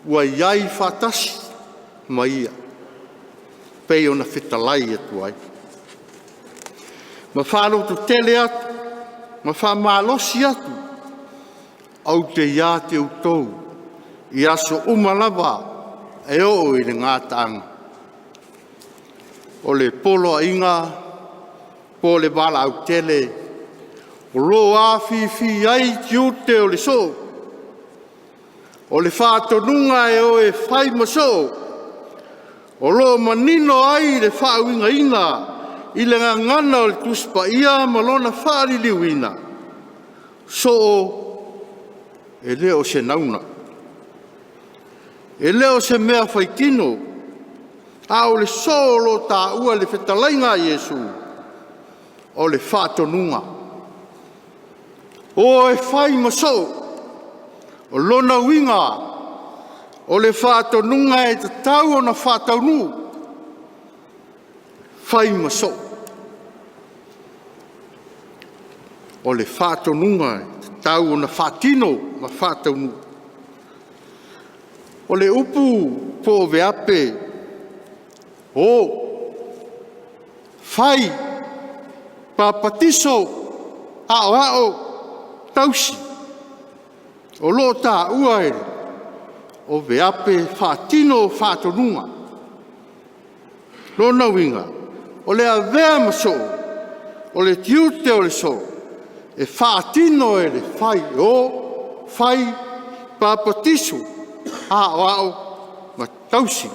ua i ai faatasi ma ia, pei ona fetalai atu ai, ma faalototele atu ma faamalosi atu, ou te ia te outou i aso uma lava e oo i le gataaga. O le poloaiga po o le valaau tele o lo o afifi ai tiute o le soo, o le faatonuga e o e fai ma soo, o lo o manino ai le faauigaina i le gagana o le Tusi Paia ma lona faaliliuina, soo e le o se nauna, e le o se mea faitino, a o le soo o lo o taua i le fetalaiga a Iesu, o le faatonuga. O e fai ma soo, o lona uiga, o le faatonuga e tatau ona faataunuu, fai ma soo. O le faatonuga e tatau ona faatino ma faataunuu. O le upu po o veape, o, fai, papatiso, aoao, tausi, o lo o taua o veape faatino faatonuga. Lona uiga, o le avea ma soo, o le tiute o le soo, e faatino e le fai, e o, fai, papatiso, aoao ma tausi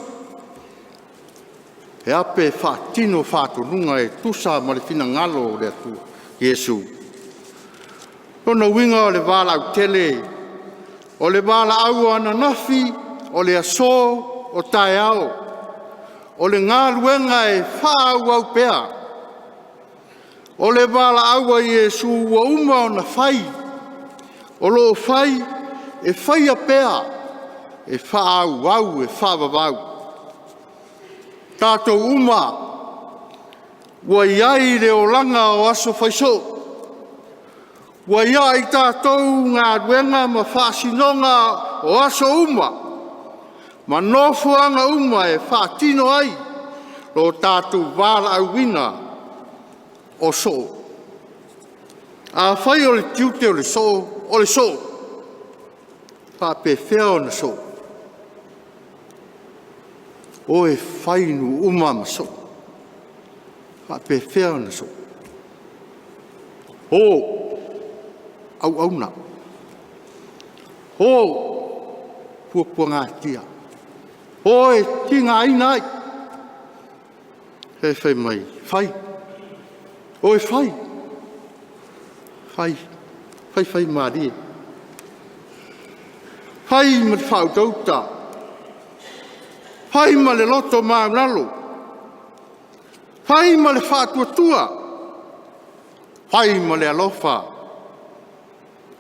veape e faatino faatonuga e tusa ma le finagalo o le Atua Iesu. O lona uiga o le valaau tele, o le valaau o ananafi, o le aso, o taeao, o le galuega e faaauau pea. O le valaau a Iesu ua uma ona fai, o lo o fai, e faia pea, e faaauau, e faavavau. Tatou uma ua i ai le olaga o aso fai soo, ua ia i tatou galuega ma faasinoga o aso uma ma nofoaga uma e faatino ai lo tatou valaauina o soo. Afai o le tiute o le soo o le soo, e faapefea ona soo? O e fai nuu uma ma soo, e faapefea ona soo? O, auauna, o, puapuagatia, o e tigaina ai. Ae fai mai, fai, o e fai, fai, faifaimalie, fai ma le faautauta, fai ma le loto maualalo, fai ma le faatuatua, fai ma le alofa,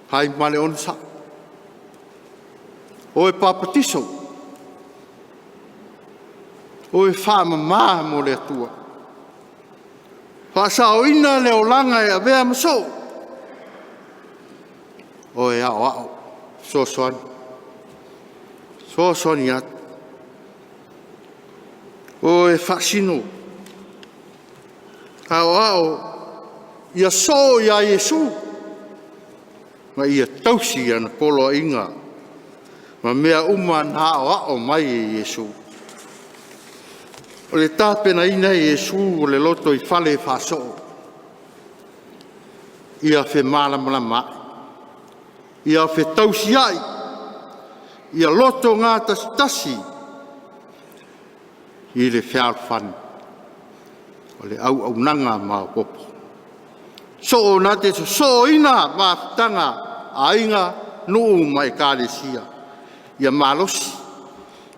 fai ma le onosai. O e papatiso, o e faamama mo le Atua, faasaoina le olaga e avea ma soo, o e aoao, fesoasoani, fesoasoani atu. O e faasino, aoao ia soo ia Iesu ma ia tausi ana poloaiga ma mea uma na aoao mai e Iesu. O le tapenaina e Iesu o le lotoifale faa-soo, ia femalamalamaai, ia fetausiai, ia lotogatasitasi i le fealofani o le auaunaga maopoopo. Soo na te sosooina mafutaga a aiga, nuu ma ekalesia, ia malosi,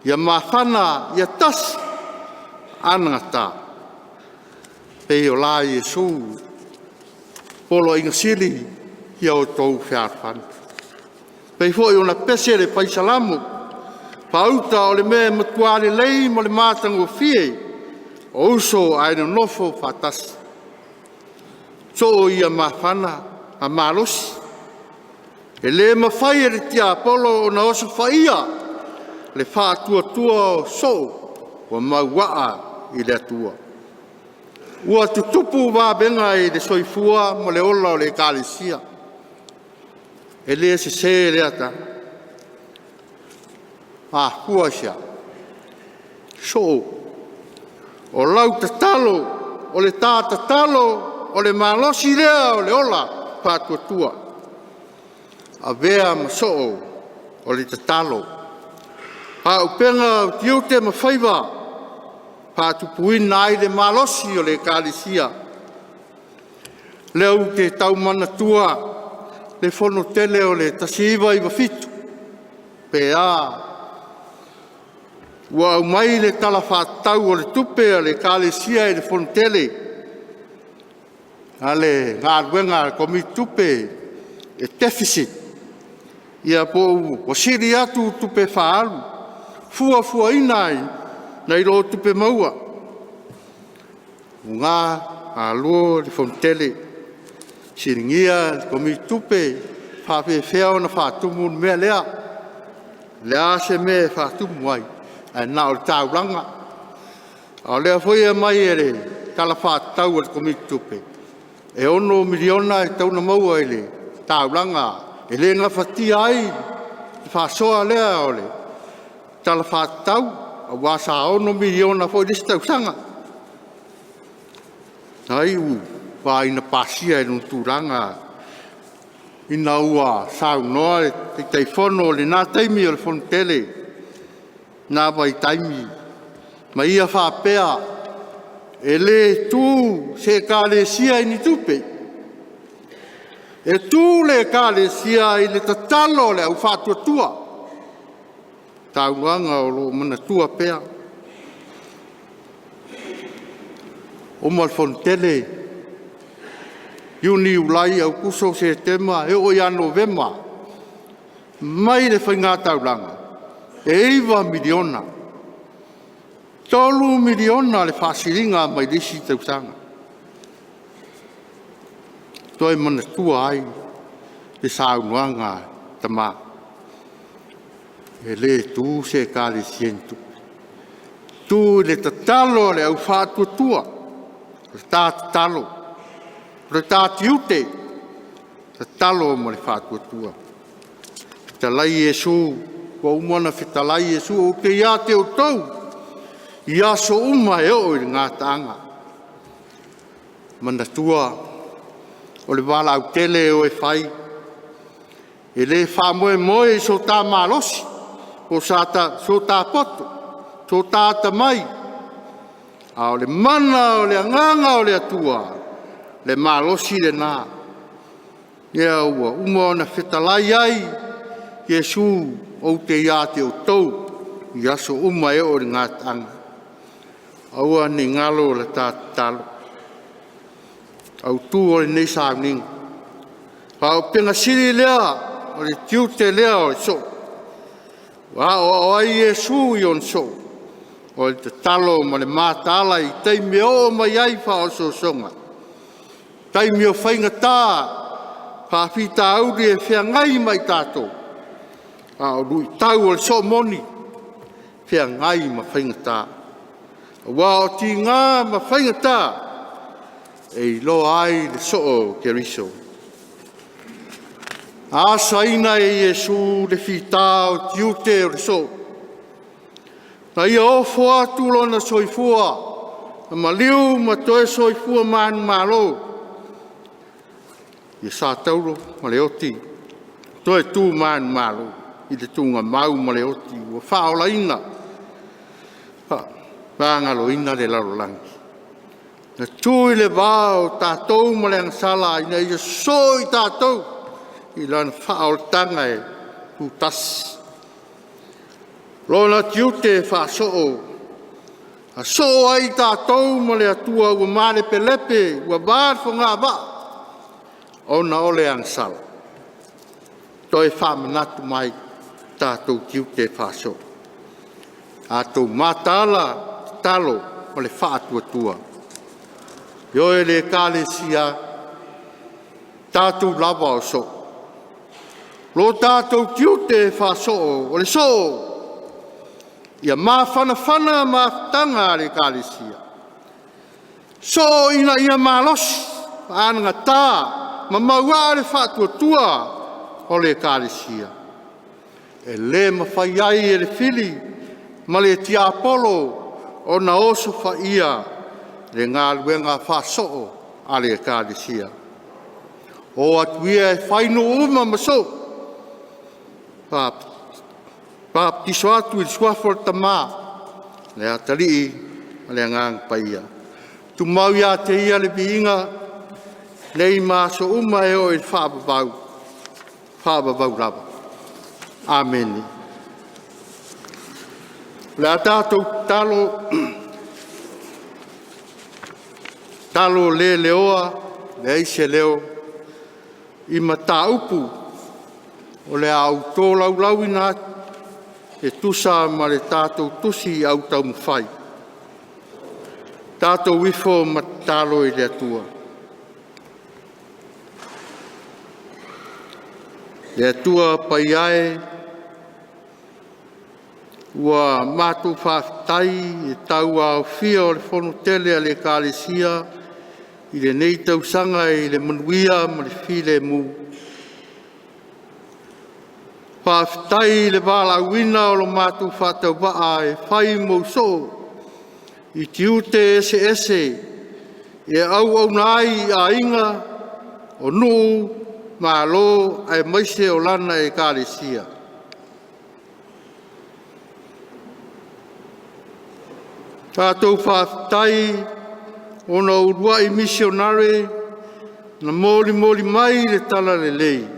ia mafana, ia tasi anagata, pei o la Iesu Poloaiga Sili, ia outou fealofani. E pei foi ona pese le Fai Salamo, “Faauta o le mea e matua lelei ma le matagofie, o uso ae nonofo faatasi.” Soo ia mafana ma malosi, e le mafai e le tiapolo ona osofaia le faatuatua o soo ua mauaa i le Atua. Ua tutupu vavega i le soifua ma le ola o le Ekalesia, e le sese lea tala. Mafua i se a? Soo! O lau tatalo, o le ta tatalo, o le malosi lea o le ola faatuatua, avea ma soo o le tatalo, auupega o tiute ma faiva, faatupuina ai le malosi o le Ekalesia. O lea ou te tau manatua le fono tele o le 1997 pe a ua aumai le Tala Faatatau o le Tupe a le Ekalesia i le Fonotele a le galuega a le Komiti Tupe e deficit, ia po ua sili atu tupe faaalu fuafuaina nai lo tupe maua. Luga alo le Fonotele, fesiligia le Komiti Tupe, e faapefea ona faatumu le mea lea? Le a se mea e faatumu ai, ae na o le taulaga. A o lea foi e aumai e le Tala Faatatau a le Komiti Tupe, e $6 miliona e tatau ona maua i le taulaga, e le gafatia ai le faasoa lea o le Tala Faatatau, aua sa $6 miliona foi le isi tausaga na iu ina pasia i lona tulaga ina ua saunoa le Taitaifono i lena taimi o le Fonotele i na vaitaimi ma ia faapea, “E le tu se Ekalesia i ni tupe, e tu le Ekalesia i le tatalo a le au faatuatua.” Saunoaga o lo o manatua pea. Uma le Fonotele Iuni, Iulai, Aokuso, Setema e oo ia Novema mai le faiga taulaga e $9 miliona, $3 miliona le faasiliga mai le isi tausaga. Toe manatua ai le saunoaga a le tama, e le tu se Ekalesia i ni tupe, e tu i le tatalo a le au faatuatua, o le ta tatalo, o le ta tiute, tatalo ma le faatuatua. Fetalai Iesu, ua uma ona fetalai Iesu, ou te ia te outou i aso uma e oo i le gataaga. Manatua, o le valaau tele e o e fai, e le faamoemoe i so ta malosi po o so ta poto, so ta atamai, a o le mana o le Agaga o le Atua, le malosi lena, lea ua uma ona fetalai ai Iesu, ou te ia te outou i aso uma e oo i le gataaga. Aua ne i galo le ta tatalo autu o lenei sauniga. O le auupega sili lea o le tiute lea o le soo, ua aoao ai Iesu i ona soo, o le tatalo ma le mataala i taimi e oo mai ai faaosoosoga, taimi o faigata, faafitauli e feagai ma i tatou, a o luitau o le soo moni, feagai ma faigata. Aua o tiga ma faigata e iloa ai le soo o Keriso. Na asaina e Iesu le fita o tiute o le soo, na ia ofo atu lona soifua na maliu ma toe soifua manumalo i sa tauro ma le oti, toe tu manumalo i le tugamau ma le oti ua faaolaina faamagaloina le lalolagi. Na tu i le va o tatou ma le agasala ina ia sosoo i tatou i Lana faaolataga e tutasi. Lona tiute faasoo na soo ai tatou ma le Atua ua malepelepe ua va le fogavaa ona o le agasala. Toe faamanatu mai tatou tiute faasoo. Tatou mataala, tatalo ma le faatuatua. Ioe le Ekalesia, tatou lava o soo. Lo tatou tiute faasoo o le soo, ia mafanafana mafutaga a le Ekalesia, soo ina ia malosi faanagata ma mauaa le faatuatua o le Ekalesia, e le mafai ai e le fili ma le tiapolo ona osofaia le galuega faasoo a le Ekalesia. O atu ia e fai nuu uma ma soo, papatiso atu i le suafa o le Tama, le Atalii ma le Agaga Paia. Tumau ia te Ia le viiga nei ma aso uma e oo i le faavavau, faavavau lava. Amene. O le a tatou tatalo, tatalo le leoa, leai se leo i mataupu o le a ou tolaulauina atu e tusa ma le tatou Tusi Au Taumafai. Tatou ifo ma tatalo i le Atua. Le Atua Paia e, Ua matou faafetai i le tauaofia o le Fono tele a le Ekalesia i lenei tausaga i le manuia ma le filemu. Faafetai i le valaauina o lo matou faatauvaa e fai ma ou soo i tiute eseese e auauna ai i aiga, o nuu, malo aemaise o Lana Ekalesia. Tatou faafetai ona o uluai misionare na molimoli mai le talalelei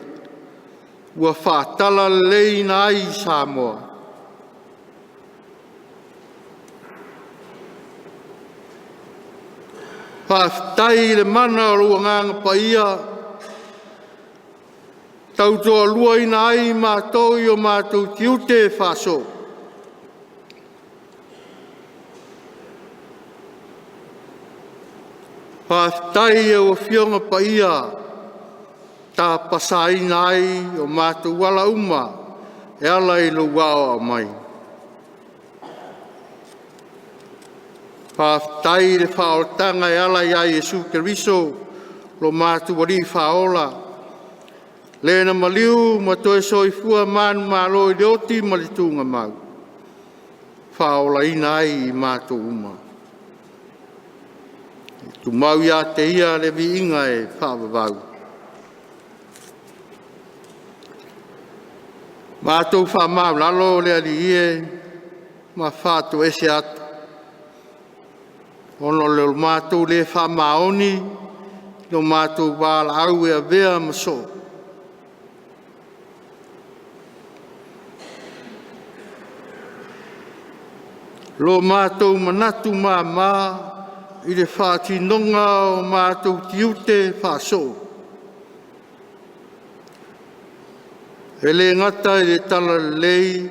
ua faatalaleleiina ai Samoa. Faafetai i le mana o lou Agaga Paia, tautoaluaina ai matou i o matou tiute faasoo. Faafetai i au Afioga Paia, tapasaina ai o matou ala uma e ala i lou aoao mai. Faafetai i le faaolataga e ala ia Iesu Keriso lo matou Alii Faaola, Le na maliu ma toe soifua manumalo i le oti ma le tugamau, faaolaina ai i matou uma. E tumau ia te Ia le viiga e faavavau. Matou faamaualalo le Alii e, ma faatoese atu, ona o le matou le faamaoni i lo matou valaau e avea ma soo. Lo matou manatu mama i le faatinoga o matou tiute faa-soo, e le gata i le Talalelei,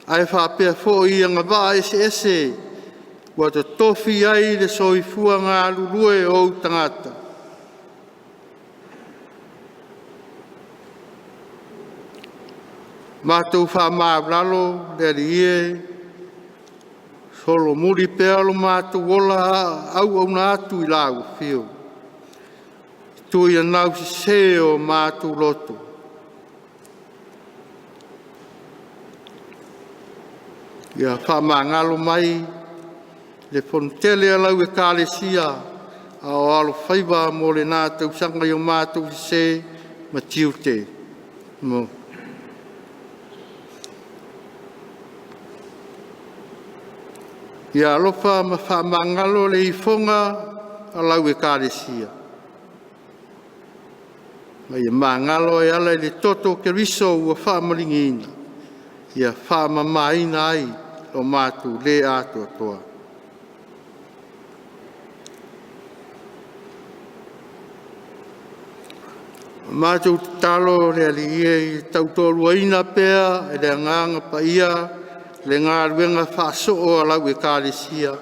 ae faapea foi i agavaa eseese ua totofi ai le soifua galulue o ou tagata. Matou faamaualalo le Alii e, solomuli pea lo matou ola auauna atu i lau afio, tuianau sese o matou loto, ia faamagalo mai le Fonotele a lau Ekalesia a o alofaiva mo lena tausaga i o matou sese ma tiute. Ia alofa ma faamagalo le ifoga a lau Ekalesia, ma ia magalo e ala i le toto o Keriso ua faamalieina, ia faamamaina ai lo matou le atoatoa. Matou tatalo le Alii e, ia tautoaluaina pea e le Agaga Paia le galuega faasoo a lau Ekalesia,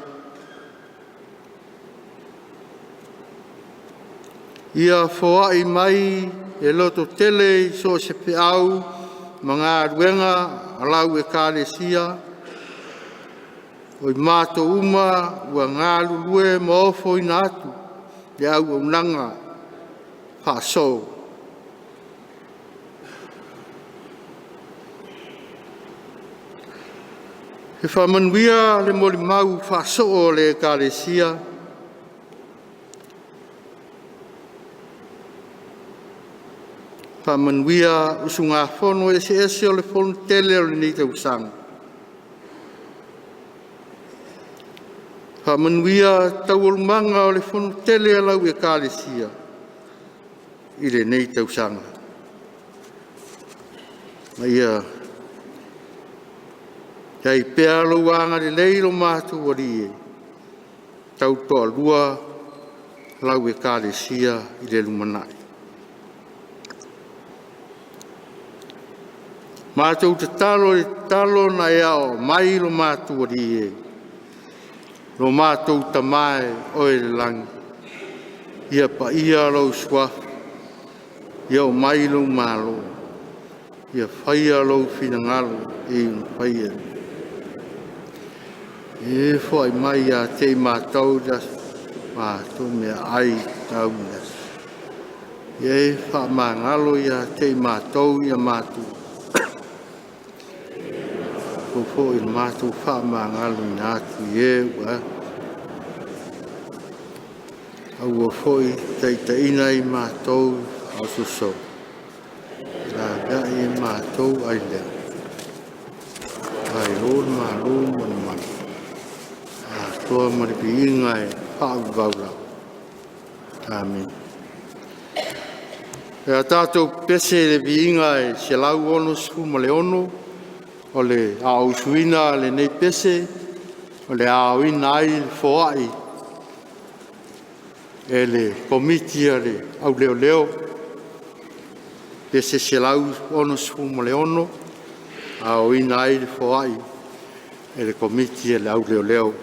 ia foai mai le lototele i so o se feau ma galuega a lau Ekalesia, o i matou uma ua galulue ma ofoina atu le auaunaga faasoo. Ia faamanuia le molimau faasoo a le Ekalesia, faamanuia usugafono eseese o le Fono tele o lenei tausaga. Faamanuia taualumaga o le Fono tele a lau Ekalesia i lenei tausaga. Ma ia i ai pea lou agalelei i lo matou Alii e tautoalua lau Ekalesia i le lumanai. Matou tatalo i le tatalo na e aoao mai lo matou Alii e, lo matou Tama e oe i le lagi, ia paia lou Suafa, ia oo mai lou Malo, ia faia lou finagalo e pei ona faia E foai mai ia te i matou le matou meaai tatau i le aso. Ia e faamagalo ia te i matou ia matou ua foi i le matou faamagaloina atu i e ua aua foi taitaiina i matou i faaosoosoga, laveai e matou ai lea, ai o le Malo ma le mana, atoa ma le viiga e faavavau lava. Amene. Pe a tatou pepese i le viiga e 166, o le a usuina lenei pese o le a aoina ai le foai e le Komiti a le Au Leoleo, pese 166, aoina ai le foai e le Komiti a le Au Leoleo.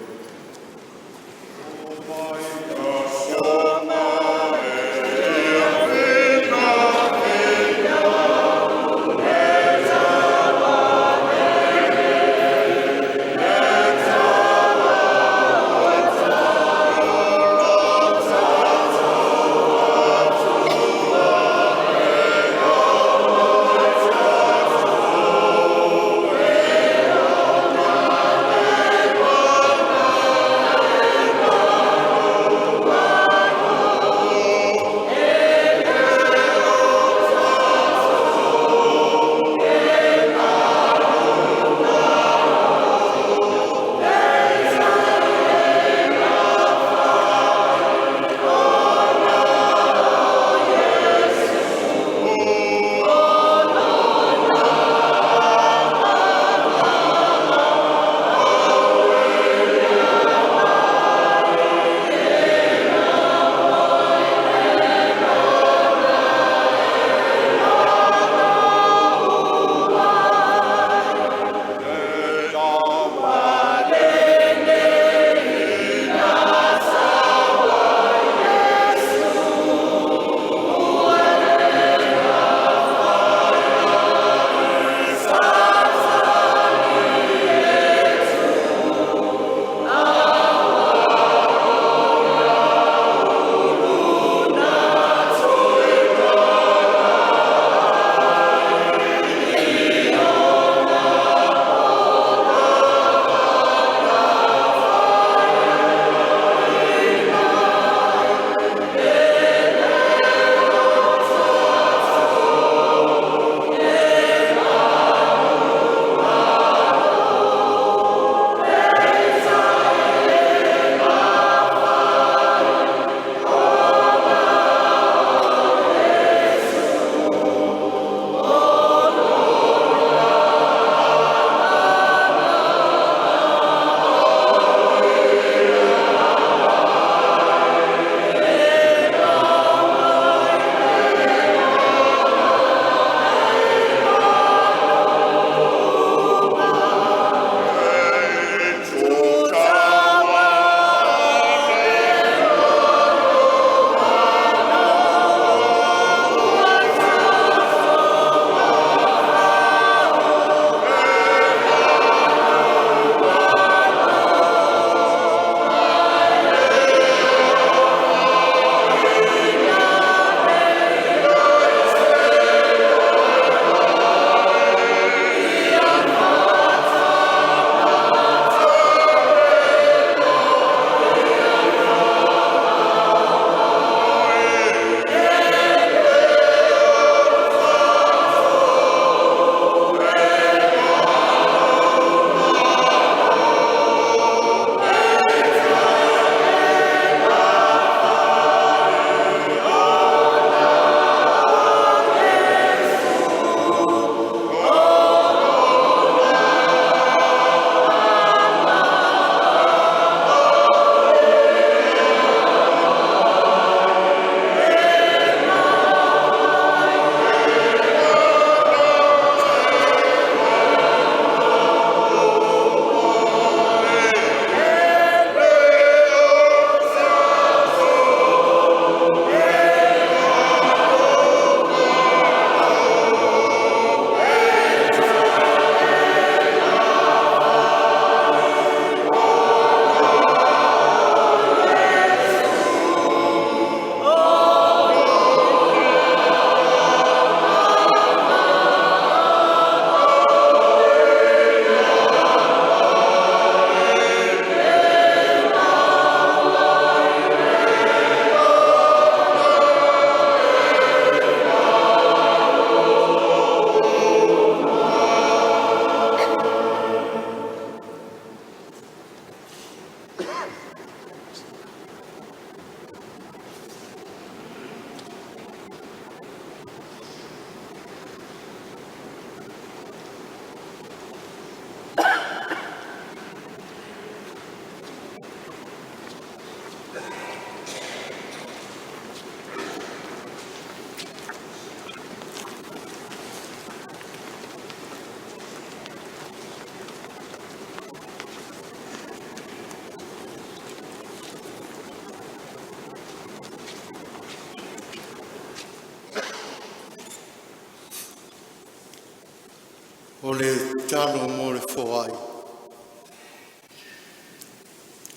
O le tatalo mo le foai.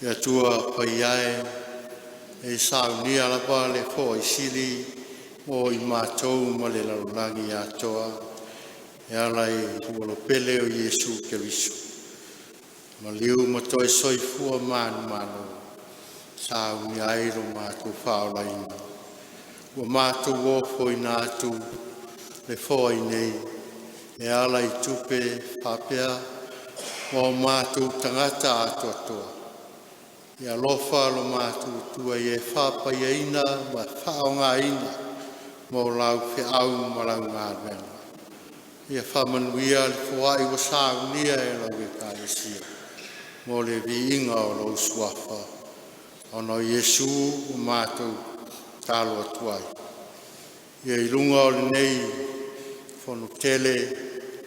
Le Atua Paia e, e saunia lava le foai sili mo i matou ma le lalolagi atoa e ala i le pele o Iesu Keriso. Maliu ma toe soifua manumalo, saunia ai lo matou faaolaina. Ua matou ofoina atu le foai nei e ala i tupe faapea ma o matou tagata atoatoa. Ia alofa lo matou Atua ia e faapaiaina ma faaaogaina mo lau feau ma lau galuega. Ia faamanuia le foai ua saunia e lau Ekalesia mo le viiga o lou suafa. Ona o Iesu ua matou tatalo atu ai. Ia i luga o lenei fonotele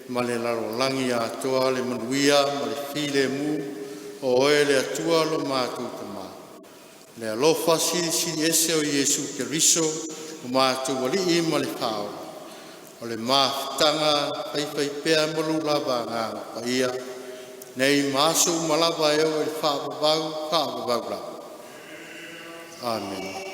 ma le lalolagi atoa le manuia ma le filemu o Oe le Atua lo matou Tama, le alofa Silisili Ese o Iesu Keriso o matou Alii ma le Faaola, o le mafutaga faifaipea ma lou lava Agaga Paia, nei ma aso uma lava e oo i le faavavau, faavavau lava. Amene.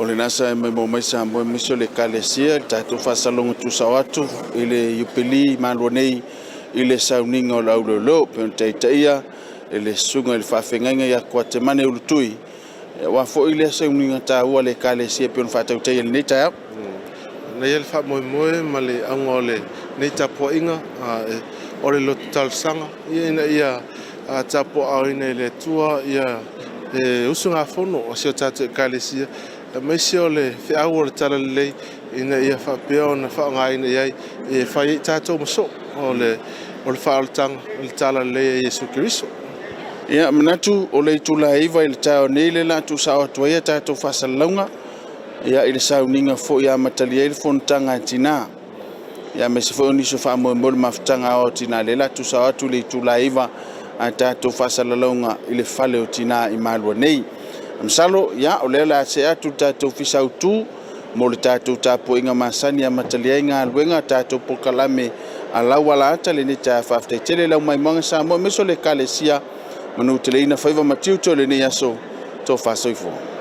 O lena sa e maumau mai Samoa aemaise o le Ekalesia i le tatou faasalalauga tuusao atu i le Iupeli malu nei i le sauniga o le auleoleo pe ona taitaia e le susuga i le faafeagaiga ia Kuatemane Ulutui aua foi lea sauniga taua a le Ekalesia pe ona faatautaia i lenei taeao. Nei le faamoemoe ma le auga o lenei tapuaiga o le loto talosaga ina ia tapuaaoina e le Atua ia le usugafono o si o tatou Ekalesia aemaise o le feau o le talalelei ina ia faapea ona faaaogaina i ai e fai ai tatou ma soo o le faaolataga o le talalelei a Iesu Keriso. Ia, manatu o le itula e 9 i le taeao nei le la tuusao atu ai a tatou faasalalauga ia i le sauniga foi e amatalia ai le fonotaga a tina. Ia aemaise foi o nisi o faamoemoe le mafutaga ao tina le la tuusao atu i le itula e 9 a tatou faasalalauga i le fale o tina i Malua nei. Masalo, ia, o lea le a see atu le tatou Ofisa Autu mo le tatou tapuaiga masani e amatalia ai galuega tatou polokalame a lau alaata lenei taeao. Faafetai tele lau maimoaga Samoa aemaise o le Ekalesia manuteleina faiva ma tiute o lenei aso. Tofa soifua.